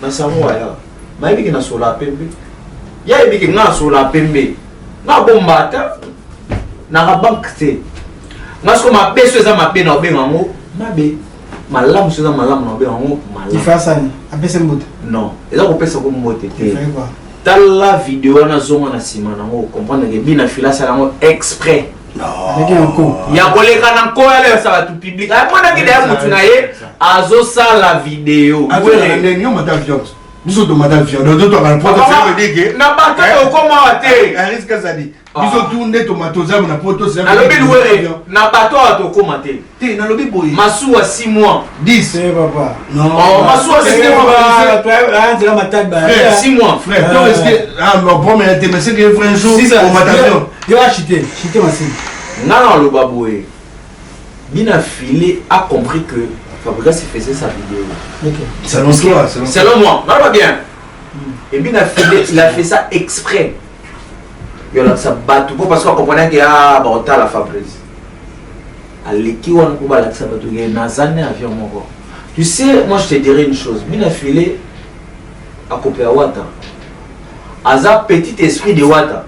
na sango, ayaka mayebiki na sola pembe, ye ayebiki nga na sola pembe, nga bomba ata naka banke te. Nga siko mabe, so eza mabe na obenga yango mabe, malamu so eza malamu na obenga yango malamu. Ifasani apesi mbote. Non, eza kopesa ko mbote te. Tala video wana, zonga na nsima nango, comprendre ke Bina Fila asala yango exprès ya koleka na nkoya aleyesa bato public. Amonaki daya motu na ye azosala video. Biso tomata avion, donc totwaka na poto, ça veut dire que na bato okoma awa te. Aris Kazadi, biso tu nde tomata, oza na poto. Nalobi Luwere, na bato awa tokóma te. Te, nalobi boye. Masuwa 6 mois. 10. Papa. Non. Masuwa 6 mois. Nzela Matadi. 6 mois. Frère, donc est-ce que, ah bon, mais te, mais c'est que frère, un jour omata avion. Yo achite chite masini. Nga na oloba boye, Bina File a compris que Fabregas faisait sa vidéo. Okay. Selon toi, selon, selon moi, non, bien. Et Bina File, il a fait ça exprès. Yolakisa bato po parce que acomprenait ke ah, baotala Fabrice aleki wana mpo balakisa bato ke naza nde avion moko. Tu sais, moi je te dirais une chose, Bina File akopea Wata, aza petit esprit de Wata,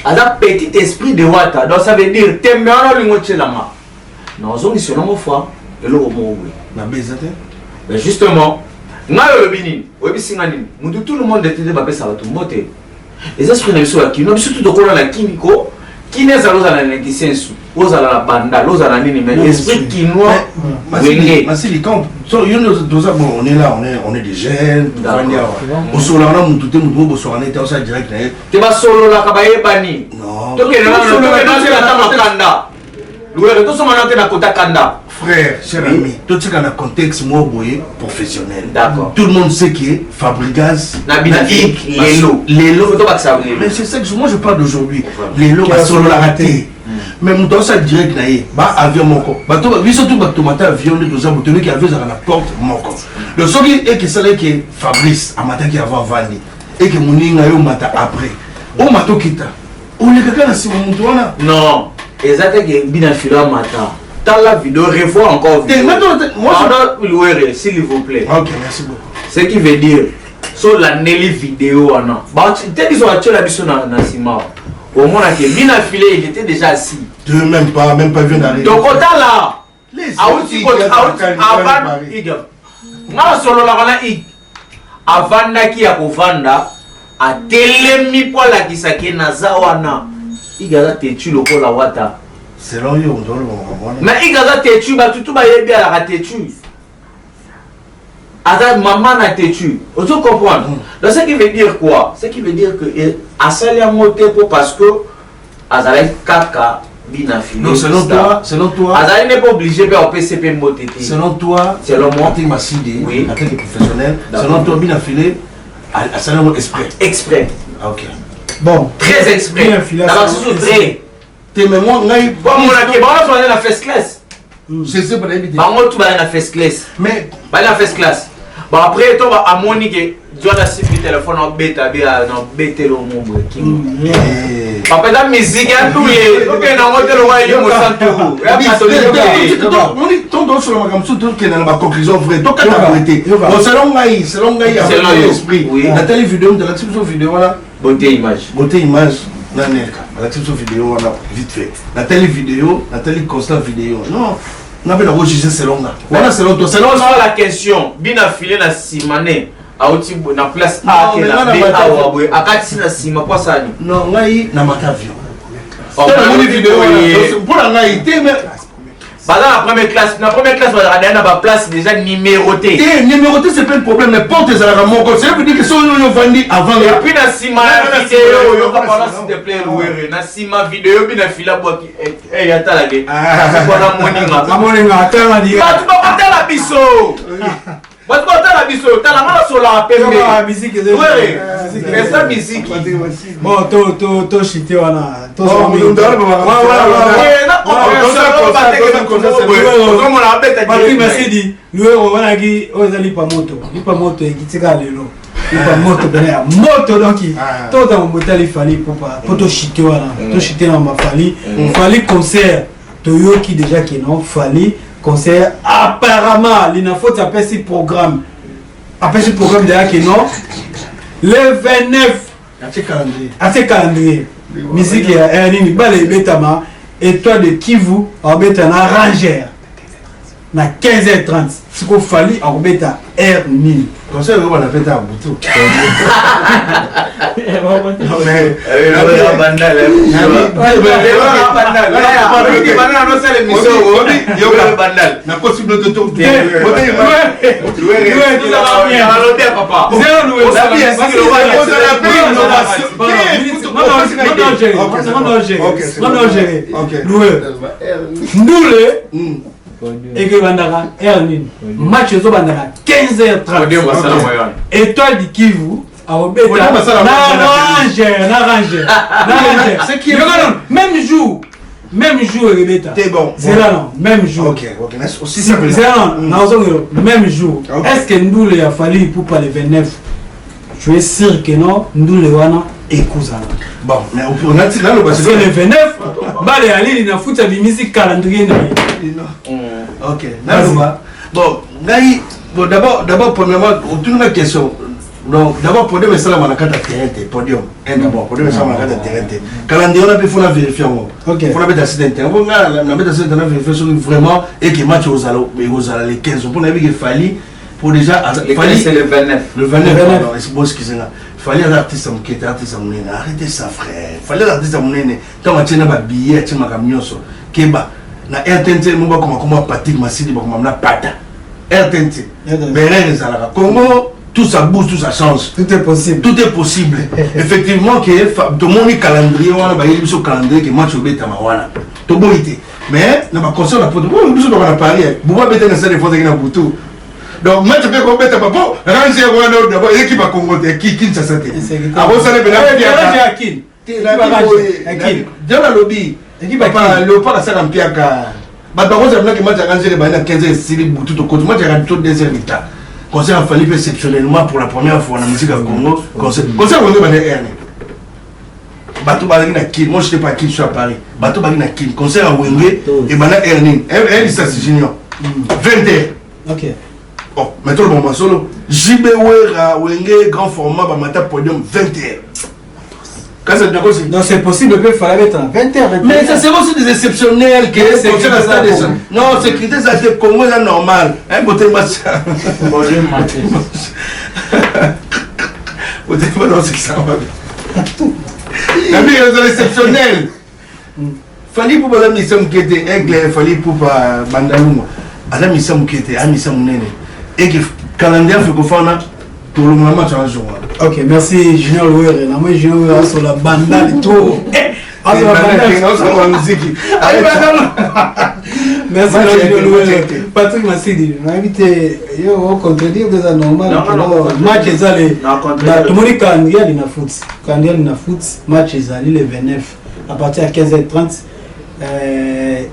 aza petit esprit de Wata. Donc ça veut dire tembe wana olingo otielanga na ozongisa nango fois eloko moko boye. Mabe eza te. Mais justement, ngai olobi nini? Oyebisi nga nini? Mutu, tout le monde te te bapesa bato mbote. Eza esprit na biso ya kino. Biso tu tokola na kini ko kini, ezala ozala na kisensu, ozala na Bandal, ozala na nini, mais esprit kinois, wenge. Masili, quand so yo toza, bon, on est là, on est des jeunes, tovandi awa, bosololaka na mutu te, mutu mo bosolaka na ye te, osala direct na ye. Te, basololaka, bayebani. Tokende ata makanda, Luwere, tosomana te na kota kanda. Frère, cher ami, totika na contexte moko boye professionnel. D'accord. Tout le monde sait que Fabregas na Bina lelo. Lelo. Tobakisa lelo. Mais c'est ça que moi je parle d'aujourd'hui. Lelo basololaka te, mais moto asala direct na ye, ba avion moko, bato biso tu bato tomata avion nde toza botonoki, avion ezalaka na porte moko. Donc soki eke esala eke Fabrice amataki avant, avandi, eke moninga yo omata après, omata, okita, olekaka na nsima moto wana. Non, eza te ke Bina Filo amata. Tala vidéo, revoir encore vidéo. Pardon Luwere, s'il vous plaît. Ok, merci beaucoup. Ce qui veut dire, so landeli vidéo wana te, biso batiela biso na nsima, omona ke Bina File, il était déjà assis. Tu même pas, même pas vient d'arriver. Donc otala auti nga nasololaka na ig, avandaki ya kovanda, atelemi mpo alakisaki naza wana. Ig aza têtu lokola Wata. Selon yo, moto oloba makambo wana. Mais ig aza têtu, bato tu bayebi alaka têtu, aza mama na têtu, ozo comprendre? Donc ce qui veut dire quoi? Ce qui veut dire que asali yango te mpo parce que azalaki kaka Bina File. Non, selon toi, selon toi. Azali nde mpo obligé mpe apesi mpe mbote te. Selon toi. Selon moi. Patrick Masidi. Oui. En tant que professionnel. Selon toi, Bina File asali yango exprès. Exprès. Ah, ok. Bon. Très exprès. Na basusu très. Te, mais moi ngai. Bamonake bango nyonso na first class. Je sais pas, nayebi te. Bango tu baye na first class. Mais baye na first class. Bon, après to amoni ke John asimbi telefone, obeta be na obetela omo boye kingo. Papa, eza musique ya nduye, tokende yango te lokwa ye mosantu ya catholique. Moni tondo osolo makambo mosusu, tokende na baconclusion vrai, tokata boye te. Bon, selon ngai, selon ngai, Selon yo. esprit Oui. natali video, moto alakisi biso video wana. Beauté image. Beauté image. Na Nelka alakisi biso video wana vite fait. Natali video, natali constat video. Non, nga mpe nako juger selon nga. Wana selon toi, selon Pose la question, bina filet na nsima ne auti na place A Non, ke mais na nga na B mata awa boye akatisi na nsima mpo asala nini? Non, ngai na mata avion. Oh, Tala namoni mais video wana. boye. Mpo na ngai te, mais Baza na première classe, na première classe bazalaka deya na baplace déjà numéroté. Te, numéroté, c'est pas un problème, mais porte ezalaka moko. Ça veut dire que soki oyo ovandi avant Et puis na nsima ya Na- na- video na- yoka na- pardon, s'il te plaît, Luwere, na nsima video bina fila bwaki eh atalake Ah. mpona moninga. Amoninga atanga di. Bato bakotala biso, bato bakotala biso, tala nga nasolaka pembe. Yoka musique eza- Luwere, Musique eza misiki. Bon, to chite wana. To Oh, mutu wana babaka- Eh, na compréhension, oyo bateke na Congo boye. Ozomona abeta Patrick direct. Masidi, Luero wanaki oyo eza lipa moto. Lipa moto ekitika lelo. Lipa moto pene ya moto donc Ah. to ta motali Fally Ipupa po to chite wana. To chite na ma Fally. Fally concert toyoki déjà que non, Fally concert apparemment Linafoot apesi programme. Apesi programme déjà que non, le 29 Atie calendrier. Atie calendrier musique ya nini, bale ebetama Étoile de Kivu akobeta na Ranger na 15h30. Siko Fally akobeta heure nini? Conseil oyo bana peta ya butu. Eh, Luwere Bandal, eh. Luwere Bandal. Eh, Bandal, anosala émission, oh. Luwere Bandal. Nakosi bino to. Luwere, Luwere, tozala bien, alobi ya papa. Zéro Luwere. Osala musique, loba- Ozala pe innovation. Ndule ekebandaka heure nini? Match ezobandaka 15h30. Podium basala moyo wana. Étoile du Kivu akobeta Podium basala na moyo wana. Ranger, na Ranger, na Ranger. Ce qui est- Yoka non, même jour, même jour ekobeta. Te bon. Zela non, même jour. Ok, ok. Aussi simple. Zela non, nazongelo même jour. Ok. Est ce que ndule ya Fally Ipupa le 29, je suis sûr que non, ndule wana ekozala? Bon, mais on a dit là le Parce que le 29, bale ya lili na futi abimisi calendrier na ye. Ok, naloba. Bon, ngai, bon, d'abord, premièrement, otuni nga question. Donc, d'abord, podium esalama na kati ya terrain te, podium. Un d'abord, podium esalama na kati ya terrain te. Calendrier wana mpe faut na vérifier yango. Ok. Faut nabeta site internet. Bon, nga nabeta site internet, vérifier soki vraiment eke match ozala ekozala le 15. Mpo nayebi ke Fally, pour déjà Le 15, c'est le 29. Le 29, Le 29. pardon, bon, excusez-moi. Fally aza artiste moke te, artiste ya monene. Arrêtez ça, frère. Fally aza artiste ya monene. Ntango atie na babillet, atie makambo nyonso. Keba. Na RTNT, mo bakoma koma Patrick Masidi, bakoma na pata. RTNT. RTNT. Mais rien ezalaka. Congo, tout ça bouge, tout ça change. Tout est possible. Tout est possible. Effectivement, que tomoni calendrier wana, bayebi biso calendrier ke match obetama wana. Toboyi te. Mais na baconcert na poto, bon, biso toka na Paris, eh. Bouba beta na salle de na butu. Donc match mpe kobetama po Ranger wana d'abord équipe ya Congo te, Kinshasa te. Insécurité. Akosala mpe na Eh, Ranger ya Kin. Te, nabi boye, Ya Kin. Dieu nalobi. Équipe ya Papa, Kin. Léopard asala mpiaka. Bato bakozala minaki match ya Ranger ebandi na 15 esili butu, tokoti match ya to 2 heures du temps. Concert ya Fally mpe exceptionnellement pour la première fois na musique ya Congo, concert Wenge ebandi heure nini? Bato bazalaki na Kin, moi j'étais pas à Kin, je suis à Paris. Bato bazalaki na Kin, concert ya Wenge ebanda heure nini? Lisasi junior, 20 heures. Ok. Bon, maintenant le moment solo JB, Wera, Wenge grand format, bamata podium 20 heures. Kasi nakosi. Donc c'est possible mpe Fally abeta na 20 h. Mais ça c'est aussi des exceptionnels que Mais sécurité concert à stade eza de- Non, sécurité ça te Congo eza normal. Hein, botelema. Bonjour, Mathieu. Botelema dans ce qui ça va. Nabi eza exceptionnel. Fally Ipupa aza misa moke te, aigle Fally Ipupa bandalungwa. Aza misa moke te, aza misa monene. Eke calendrier Fecofa wana, tolongola match wana jour wana. Ok, merci Junior Luwere. Na moi Junior Luwere asola bandal trop. Asola bandal. Asola muziki. Merci Match Junior ya te, Luwere. match ya te. Patrick Masidi, nayebi te yo ocontredire mpe eza normal. Non, non, non, Match eza le Non, contredire. Tomoni calendrier ali na foot. Calendrier ali na foot, match ezali le 29 à partir ya 15h30.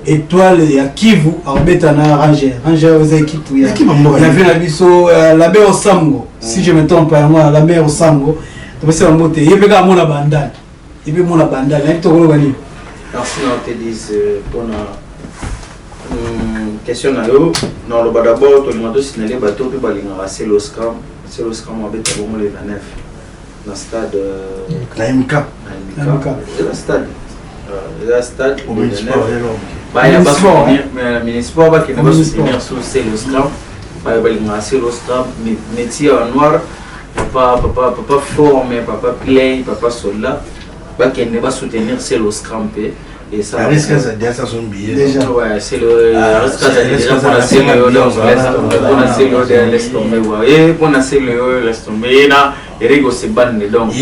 Étoile ya Kivu akobeta na Ranger. Ranger eza équipe ya Équipe ya mboka. Ya vie na biso Labe Osango, si je me trompe pas, yango Labe Osango. Topesi bango te, ye mpe kaka mona bandal, ye mpe mona bandal, nayebi tokoloba nini. Merci na Otedis mpona question na yo. Naloba d'abord, tolinga tosinale bato mpe balingaka Celeo Scram. Celeo Scram abeta bongo le 29 na stade Na MK. Na Imika eza stade, eza stade baya municipal, bakende basoutenir sur Celeo Scram. Baya balingaka Celeo Scram, métier ya noir, papa, papa, papa forme, papa play, papa soldat, bakende basoutenir Celeo Scram mpe. Et ça, risque ça déjà son billet. Déjà. Ouais, c'est le risque ça déjà pour la Celeo, donc pour la Celeo laisse tomber, ouais. Et pour la Celeo laisse tomber na Eric Osebane, donc.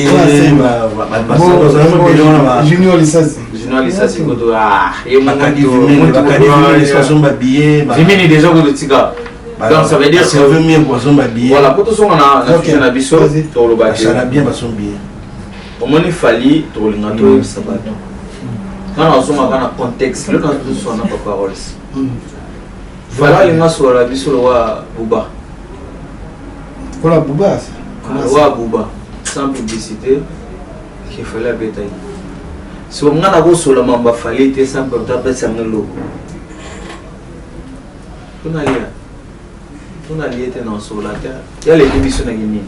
Junior Lisasi. Junior Lisasi kutu, ah, ye moko billet. Vimini déjà kutu tika. Donc ça veut dire que mieux poisson ba billet. Voilà, pour tout son na na sujet na biso to lo ba. Ça bien ba son billet. Omoni Fally tokolinga toyebisa bato nga nazongaka na contexte lelo nazoswana papa Rols. Fally alinga solola biso lowa Buba. Kola Buba. Lowa Buba sans publicité ke Fally abeta ye. So nga nakosola mambo Fally te sans porte apesanga eloko. Tonalia tonalie te na osola te, yaleki biso na kinini.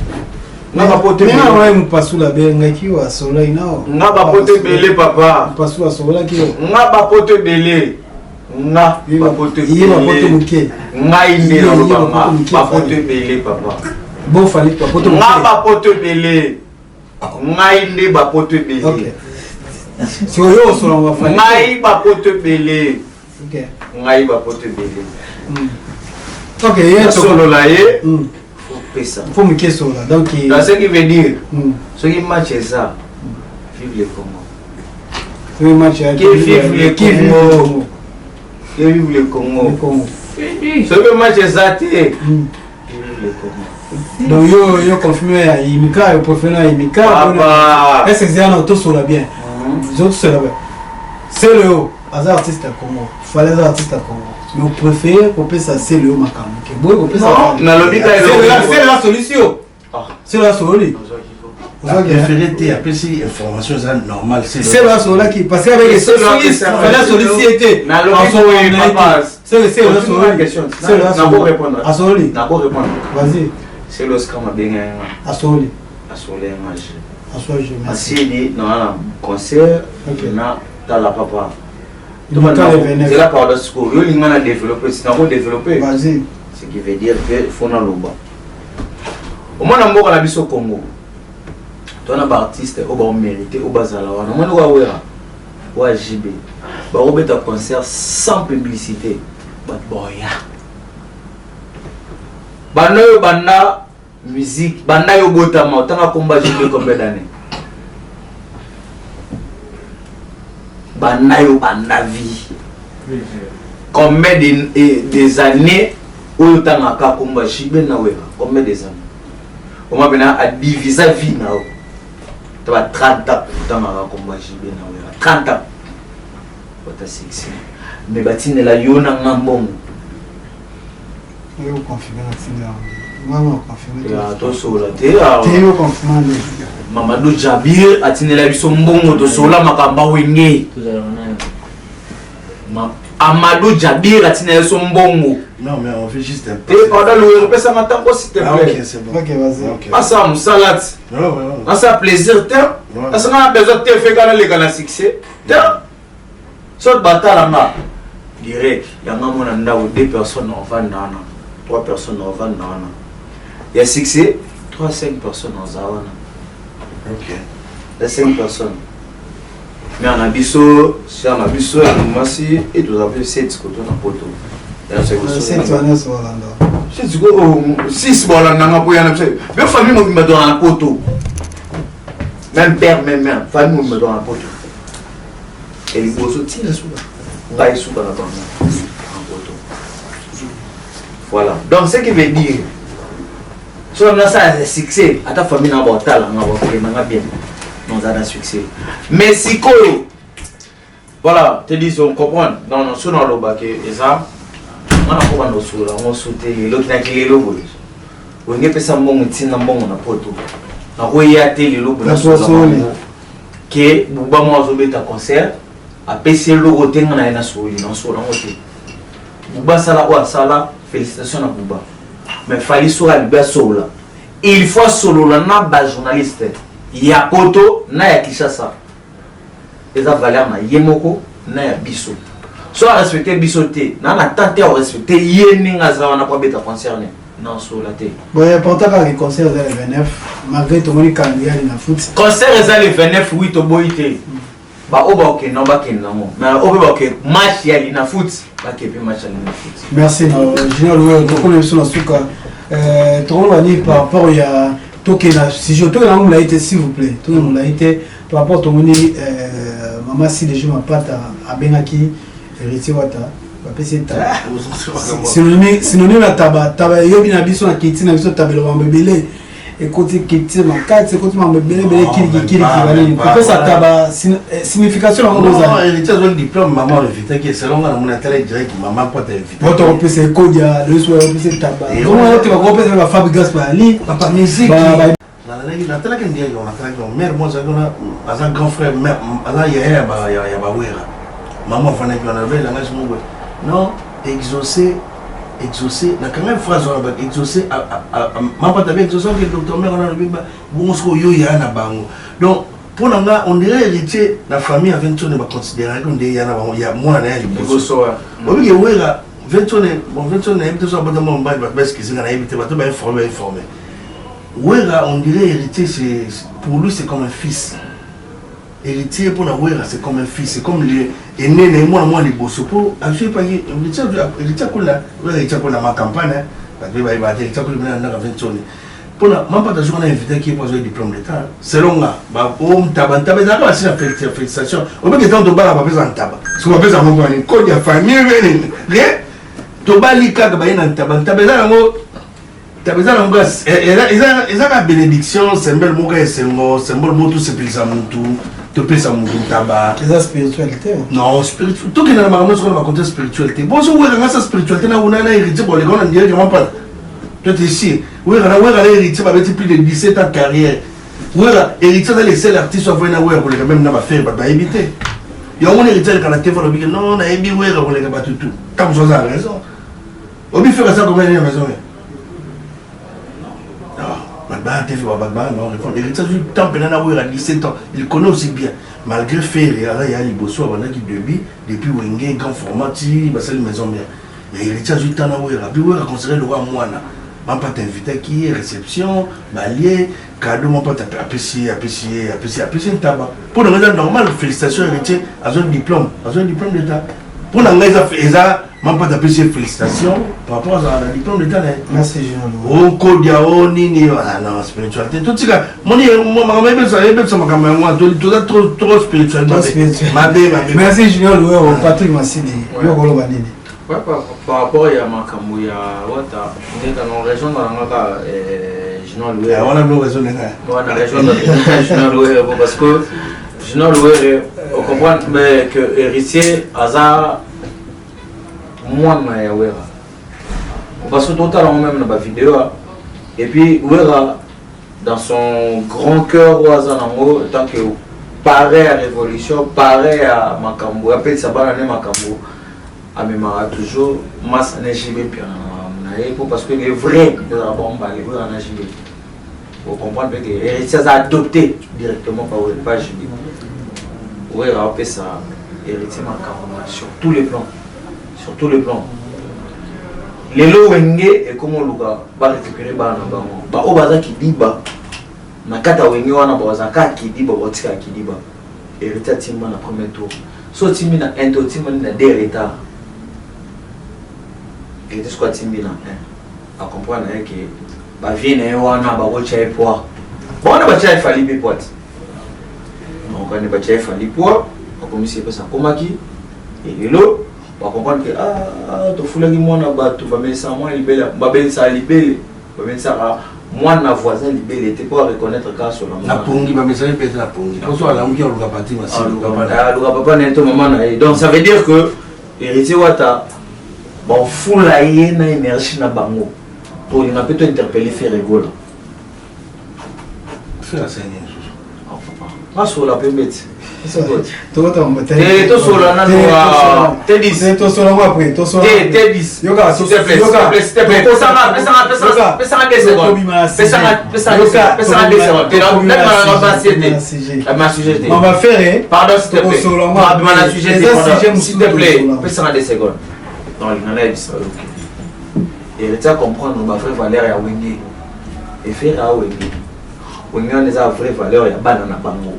Nga bapoto ebele mopasula abengaki yo, asololaki nao. Nga bapoto ebele, papa. Mopasula asololaki yo. Nga bapoto ebele, nga bapoto ye bapoto moke. Ngai nde naloba, nga bapoto ebele, papa. Bon, Fally bapoto. Nga bapoto ebele, ngai nde bapoto ebele. Sikoyo osolanga Fally. Ngai bapoto ebele, ngai bapoto ebele. Ok, ye solola ye pesa. Faut moke sola, donc. Dans ce qui veut dire, soki match eza, vive le Congo. Soki match. Que vive le Congo, que vive le Congo. Soki match eza te, vive le Congo. Donc yo confirme ya Imika, yo préféré na Imika. Papa. Est ce que eza na tosola bien, ozotosola bien? Celeo aza artiste ya Congo, Fally aza artiste ya Congo, mais opréféré kopesa Celeo makambo ke boye kopesa. Nalobi ka. Celeo solution, Celeo asololi. Préféré te, apesi information, eza normal. Celeo asololaki parce que avec Fally asolisi ye te. Asololi. Nako répondre. Vas-y. Celeo Scram abenga nga. Asololi. Asololi nga. Asololi. Asili na na concert na tala papa. Zela, pardon, sikoyo yo linga na développer, nako développer. Vas-y. Ce qui veut dire que faut naloba, omona mboka na biso Congo, tona baartiste oyo baomérite, oyo bazala wana. Omoni oyo awera, oyo ajibe, bakobeta concert sans publicité, bato baoya. Banda oyo banda musique, banda yo botama, otanga komba JB combien d'année? Banda yo banda vie, combien des années oyo otangaka komba JB na Wera? Combien des années oma mpena adivisa vie na yo? To ba 30 ans otangaka komba JB na Wera, 30 ans ota succès, mais batindela yo na nga mbongo. Yo confirme na tinda yango. Tosola te. Mamadou Jabir atindela biso mbongo, tosola makambo awenge. Amadou Jabir atindela biso mbongo. Non, mais on fait juste un peu. Te, pardon, louer, opesanga ntango, s'il te plaît. Ah, ok, c'est bon. Ok, vas-y. Asala mosala ti. Asala plaisir te. Asanga na besoin te feka naleka na succès te. Soki batalanga direct yanga mona ndako, deux personnes ovanda wana, trois personnes ovanda wana, ya succès 3 5 personnes oza wana. Ok. Ya 5 personnes, mare na biso, sœur na biso ya mwasi, e toza mpe 7 koto na poto. Six baolandanga mpo yana biso be famille mobimba toza na poto, même père, même mère, famille mobimba toza na poto. Eliboso ntina suka ngai suka na bango na poto. Voilà, donc ce qui veut dire, soki nasala succès, ata famille na baotala nga, bakokendanga bien, naza na succès. Mais sikoyo, voilà, te dis, on comprendre. Non, non, so nalobaki eza nga nakobanda kosolola yango so te lelo kinaki lelo boye. Wenge epesa mbongo, ntina mbongo na poto, nakoya te lelo boye nasolola yango ke Buba moko azobeta concert, apesi eloko te, nga na ye nasololi, nasola yango te. Buba asala oyo asala, félicitation na Buba. Mais Fally, soki alibi asolola, il faut asolola na bajournaliste ya poto na ya Kinshasa. Eza valeur na ye moko na ya biso. So a respecter biso te, na na temps te ya respecter ye ndenge aza wana po abeta concert ne. Na osola te. Bon, important kaka ke concert eza le 29 malgré tomoni calendrier ya na foot. Concert eza le 29 oui toboyi te. Ba oyo bakokende nango bakende nango. Mais oyo mpe bakokende match ya Lina foot, bakende mpe match ya Lina foot. Merci na Junior Luwero, tokomi biso na suka. Tokoloba nini par rapport ya tokende na sujet, tokende nango molai te s'il vous plaît, tokende molai te par rapport tomoni mama Sideji Mapata abengaki Héritier Wata bapesi ye taba. Synonyme ya taba, taba eyebi na biso na kiti na biso taba elobamba ebele ekoti kiti makati ekoti mambo ebele ebele kiliki kiliki banini kopesa taba signification yango bozali. Héritier azwaki diplôme, mama invitaki selon nga namoni atala direct mama Mpata invitaki. Bato bakopesa ekodia leso bakopesa taba omona te bakopesa ba Fabregas bayali papa musique natalaki ndenge natalaki mère moi azalaki wana aza grand frère aza yaya ya bawera mama afandaki wana alobi langage moko non exaucé exaucé nakanga phrase wana ba exaucé mapata be exaucé oke docteur mère wana alobi bongo soki oyo yaya na bango. Donc mpo na nga on dirait héritier na famille ya Ventone baconsidéraki on dirait ya na bango ya mwana na ya liboso obiki wera Ventone. Bon, Ventone nayebi te so abota mwa mobali, bato baexcuse nga nayebi te, bato bainforme bainforme Wera, on dirait héritier, c'est pour lui c'est comme un fils. Héritier pour la Wera, c'est comme un fils, c'est comme le aîné na mwana mwana liboso po azwi epangi héritier héritier kuna Wera héritier kuna ma campagne bato bayeba te héritier kuna na ndaka Ventone mpona Mampata jour wana invitaki ye mpo azwaki diplôme d'état. Selon nga o ntaba ntaba ezalaka basi na félicitation obeke ntango tobala bapesa ntaba soki bapesa yango mpona kode ya famille nini rien tobali kaka baye na ntaba ntaba eza yango ntaba eza nango eza ka bénédiction, symbole moko ya esengo, symbole moko tosepelisa mutu, topesa mutu ntaba. Eza spiritualité. Non, spirituel tokende na makambo nyonso na bacontexte spirituel te. Bonso wera nga sa spiritualité na una na héritier boleka wana direct Mampata. Toi t'es sûr wera na wera na héritier babeti plus de 17 ans de carrière. Wera héritier aza le seul artiste avoye na wera koleka même na bafere bato bayebi te yango moni héritier aleka na TV alobiki non nayebi wera koleka bato tu ntango mosu aza na raison obi fere aza combien na maison bato TV bato ba répondre. Héritier azwi temps mpena na wera 17 ans, il connaît aussi bien malgré Ferre aza ya liboso abandaki début depuis Wenge grand format ti basali maison mère ya héritier azwi temps na wera puis wera considéré lokwa mwana. Mampata invitaki ye réception balie cadeau Mampata apesi ye apesi ye apesi apesi ntaba. Mpo na ngai eza normal, félicitation héritier azwi diplôme, azwi diplôme d'état. Mpo na ngai eza Mampata apesi ye félicitation par rapport azala na diplôme d'état na ye. Merci Junior. Okodia o nini na spiritualité totika moni makambo ebebisa ebebisa makambo yango wana toza trop trop spirituel mabe mabe. Merci Junior Luwero. Patrick Masidi, yo koloba nini? Ouais, par rapport ya makambo ya Wata ndeka na rejoindre nanga kaka Junior Luwero. Wana bilo raison nanga. Wana rejoindre Junior Luwero parce que Junior Luwero on comprend mais que héritier aza mwana ya Wera parce que totala yango même na bavideo et puis Wera dans son grand cœur oyo aza nango tant que pareil à révolution, pareil à makambo apelisa bana ne makambo amemaka toujours masa na JB Mpiana na makambo na ye po parce que le vrai ezalaka bango mbale Wera na JB. Ocomprendre mpe que héritier aza adopté directement par par JB. Wera apesa héritier makambo na sur tous les plans, sur tous les plans. Lelo Wenge ekoma oluka barécupérer bana na bango baoyo baza kidiba na kati ya Wenge wana bazala kaka kidiba baotikaka kidiba. Héritier atimba na premier tour so otimbi na 1 te otimbani na deux retard. Héritier soki atimbi na 1 acomprendre na ye ke bavie na ye wana bakotya ye poids bawana batya ye Fally mpe poids ti donc ane batya ye Fally poids bakomisi ye mpesa akomaki elelo bacomprendre ke ah, tofulaki mwana bato bamelisaka mwana libele babelisaka libele bamelisaka mwana voisin libele te mpo areconnaître kaka sola. Na pongi bamesaki mpe te na pongi mpo so alamuki aluka pati aluka papa na ye to mama na ye. Donc ça veut dire que héritier Wata bafula ye na énergie na bango tolinga mpe tointerpeller Ferre Gola. Ferre asali nini lisusu? Basola mpe mbeti. Tosola nano Tedis, tosola ngo après, tosola. Te, Tedis, yoka, s'il te plaît, s'il te plaît, s'il te plaît, pesanga, pesanga, pesanga, pesanga 2 secondes, pesanga, pesanga, pesanga 2 secondes. Te, nabima na ba sujet te, na sujet te. On va faire. Pardon, s'il te plaît, nabima na sujet te, pardon, s'il te plaît, pesanga 2 secondes. Non, linga nayebisa yo, Héritier comprendre ba vraie valeur ya Wenge. Efere a Wenge, Wenge wana eza vraie valeur ya bana na bango.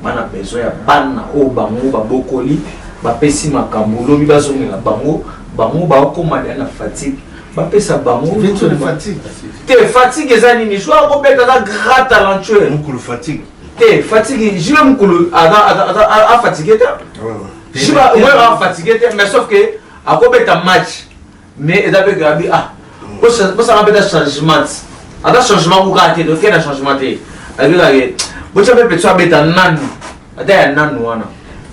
Bana besoin ya bana oyo bango babokoli, bapesi makambo, lobi bazongela bango. Bango bakokoma deya na fatigue, bapesa bango te. Fatigue eza nini? Joueur akobeta, aza grand talentueux. Mokulu fatigue. Te, fatigue, Jule Mokulu afatigue te. Jiba afatigue te, mais sauf que akobeta match, mais eza mpe gabi. Ah, bosanga mpe ta changement, ata changement kokaa te, toke na changement te. Abikake botya mpe petso abeta nanu, ata ya nanu wana.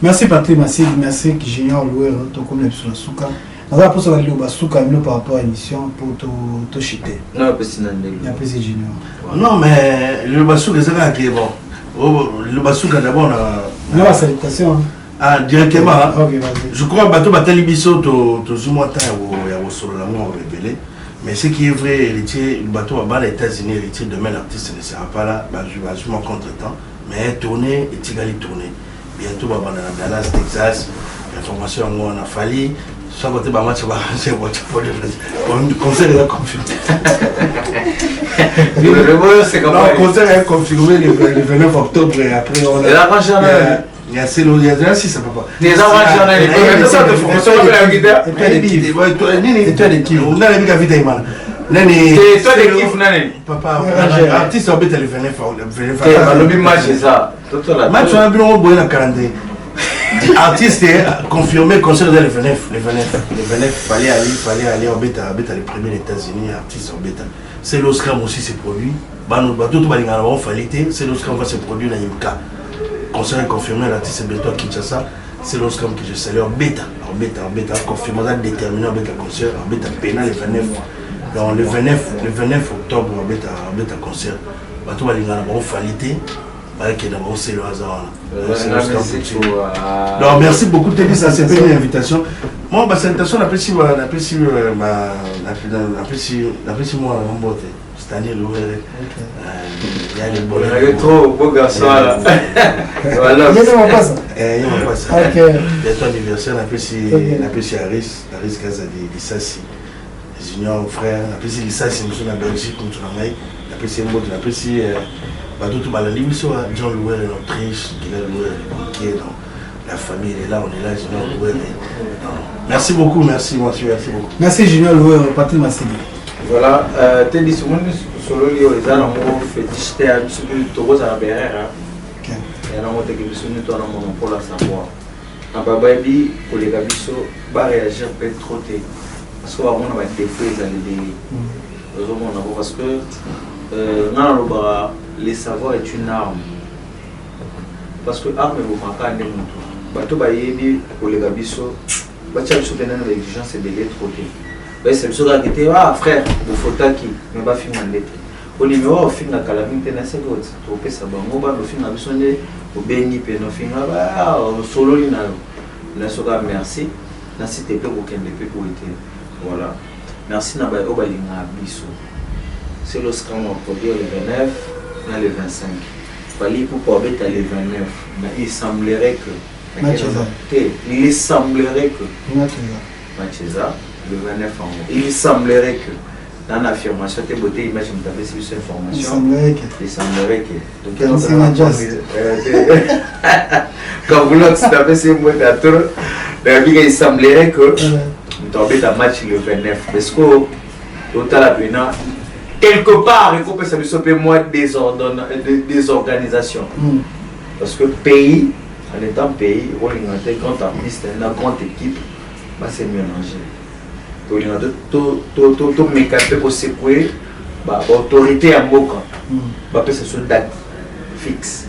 Merci Patrick Massid, merci Junior Louero. Tokomi na biso na suka. Naza mposa baliloba suka bino par rapport à émission pour tochite. Non, apesi na ndenge. Napesi Junior. Non, mais liloba suka eza kaka ke bon, liloba suka d'abord na Na basalutation. Ah, directement. Ok, vas-y. Je crois bato batali biso, tozwi mwa temps ya kosolola ngo ebele. Mais ce qui est vrai, Héritier, bato babala États-Unis, Héritier, demain l'artiste ne sera pas là, bazwi mwa contre-temps, mais tournée etikali, tournée bientôt babanda na Dallas, Texas. Information yango wana, Fally sans compter bamatch, concert eza confirmé. Non, concert est confirmé le 29 octobre et après on a il y a c'est il y a six papa. Nani papa artiste obeta le 29? Balobi match eza. Match wana bino boye na calendrier. Artiste confirmé, concert le 29, le 29, le 29. Fallait aller, fallait aller obeta, obeta les premiers États-Unis. Artiste obeta, c'est l'Oscar aussi s'est produit. Bano bato to balingana bango Fally te. C'est l'Oscar va se produire na Imka. Concert confirmé, l'artiste bientôt à Kinshasa. C'est l'Oscar que je salue, obeta, obeta, obeta, confirmé, déterminé, obeta concert, obeta pena le 29. Donc le 29, le 29 octobre, obeta, obeta concert. Bato balingana bango Fally te, bayakenda bango selo aza wana. Donc merci beaucoup Teddy, ça c'est une invitation. Moi basalutation napesi, napesi, napesi, napesi mwana na mbote Stanley Louere. Ya le bonheur. Trop beau garçon là. Voilà. Yé mapasa. Eh, yé mapasa. OK. Bientôt anniversaire, napesi, napesi Aris, Aris Kazadi Lisasi. Junior frère, napesi lisasi mosusu na Belgique, motu na ngai, napesi ye mbote, napesi bato to balandi biso, John Louer en Autriche, Guylain Louer le banquier. Donc la famille est là, on est là, Junior Louer. Merci beaucoup, merci, merci, merci beaucoup. Merci Junior Louer, Patrick Massidi. Voilà, Teddy, omoni sololi oyo eza nango fétiche te ya biso mpe tokozala berere ya nango teke biso nde towana monopole ya savoir na babayebi koleka biso. Baréagir mpe trop te parce que bamona badéfaut ezala ebele, ozomona ko parce que nga nalobaka, le savoir est une arme, parce que arme ebomaka nde motu. Bato bayebi koleka biso, batia biso mpena na baexigence ebele trop te. Bayesa biso kaka te: "Ah frère, bofotaki." Me bafinga nde te po nimero ofinga kala mingi te na seki topesa bango. Bana ofinga biso nde obengi mpe nofinga, osololi na yo na soka. Merci na site mpe kokende mpe boye te. Voilà, merci na baye oyo balingaka biso. C'est lorsqu'on va produire le 29 na le 25. Fally Ipupa abeta le 29, mais il semblerait que te, il semblerait que match eza le 29 yango. Il semblerait que dans l'affirmation te beauté image moto apesi biso information, il semblerait que Kabulox napesi ye mbote ya toro nayebika. Il semblerait que moto abeta match le 29 parce que totala mpena quelque part ekopesa biso mpe mwa désorganisation, parce que pays en étant pays, olinga te grand artiste na grande équipe base mélanger. Tolinga tomeka mpe kosecouer baautorité ya mboka, bapesa biso date fixe.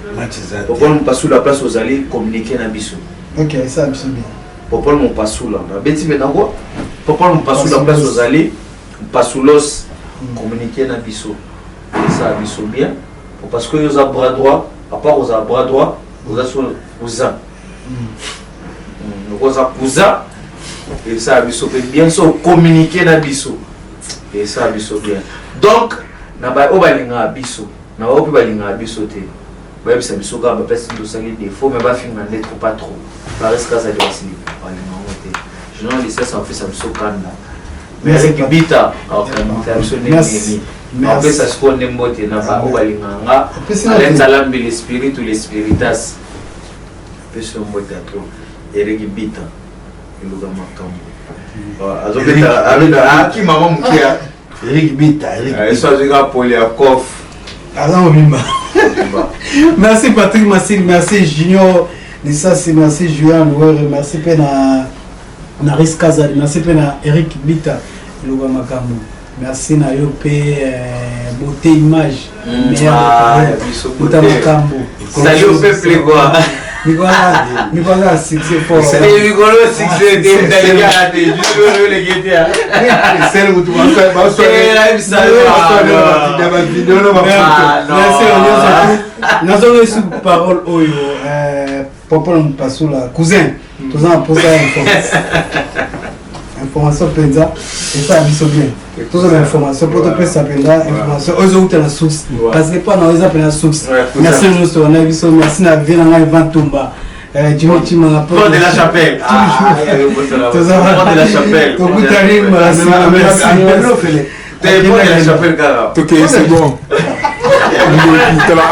Popol Mopasula, place ozali, communiqué na biso. Ok, esa biso bien. Popol Mopasula, babeti mpe nango. Popol Mopasula, place ozali, Mpasulos, communiqué na biso, esala biso bien, parce que oyo oza bras droit, à part ozala bras droit. Oza so cousin. Oza cousin. Esala biso mpe bien so communiquer na biso. Esala biso bien. Donc na ba oyo balingaka biso, na ba oyo mpe balingaka biso te. Bayebisa biso kaka bapesi tosali défaut mais bafinga nde trop pas trop. Paris Kazadi basili balinga yango te. Junior Lisasa apesa biso kanda. Mais Eric Bita akamita biso ndenge nini. Apesa sikoyo nde mbote na ba oyo balingaka nga. Alain Nzalambi l'esprit ou l'espiritas. Apesi yo mbote ya trop. Eric Bita eluka makambo. Azobeta abeta akima mwa moke. Eric Bita, Eric Bita. Eso azwi kaka poli ya kof. Aza mobimba. Merci Patrick Massine, merci Junior Lisasi, merci Julien Louere, merci mpe na na Riss Kazadi, merci mpe na Eric Bita Eluka Makambo. Merci na yo mpe beauté image. Meilleur makambo. Salut au peuple quoi. Nicolas succès fort. C'est Nicolas succès te ndalika te. Biso le gete. C'est le mutu ba so. Ba vidéo no ba photo. Merci nazongi su parole oyo Papa Mpasula cousin toza na posa ya information. Information mpenza esala biso bien. Tozwa information mpo topesa mpenza information oyo ezowuta na source parce que mpo na eza mpenza source. Merci nyonso wana biso, merci na vie na ngai Ivan Tumba. Jimmy Chimanga Porte de la Chapelle. Porte de la Chapelle. Tokutani mbala nsima. Merci. Porte de la Chapelle kaka. Ok, c'est bon. Ndoki, tala,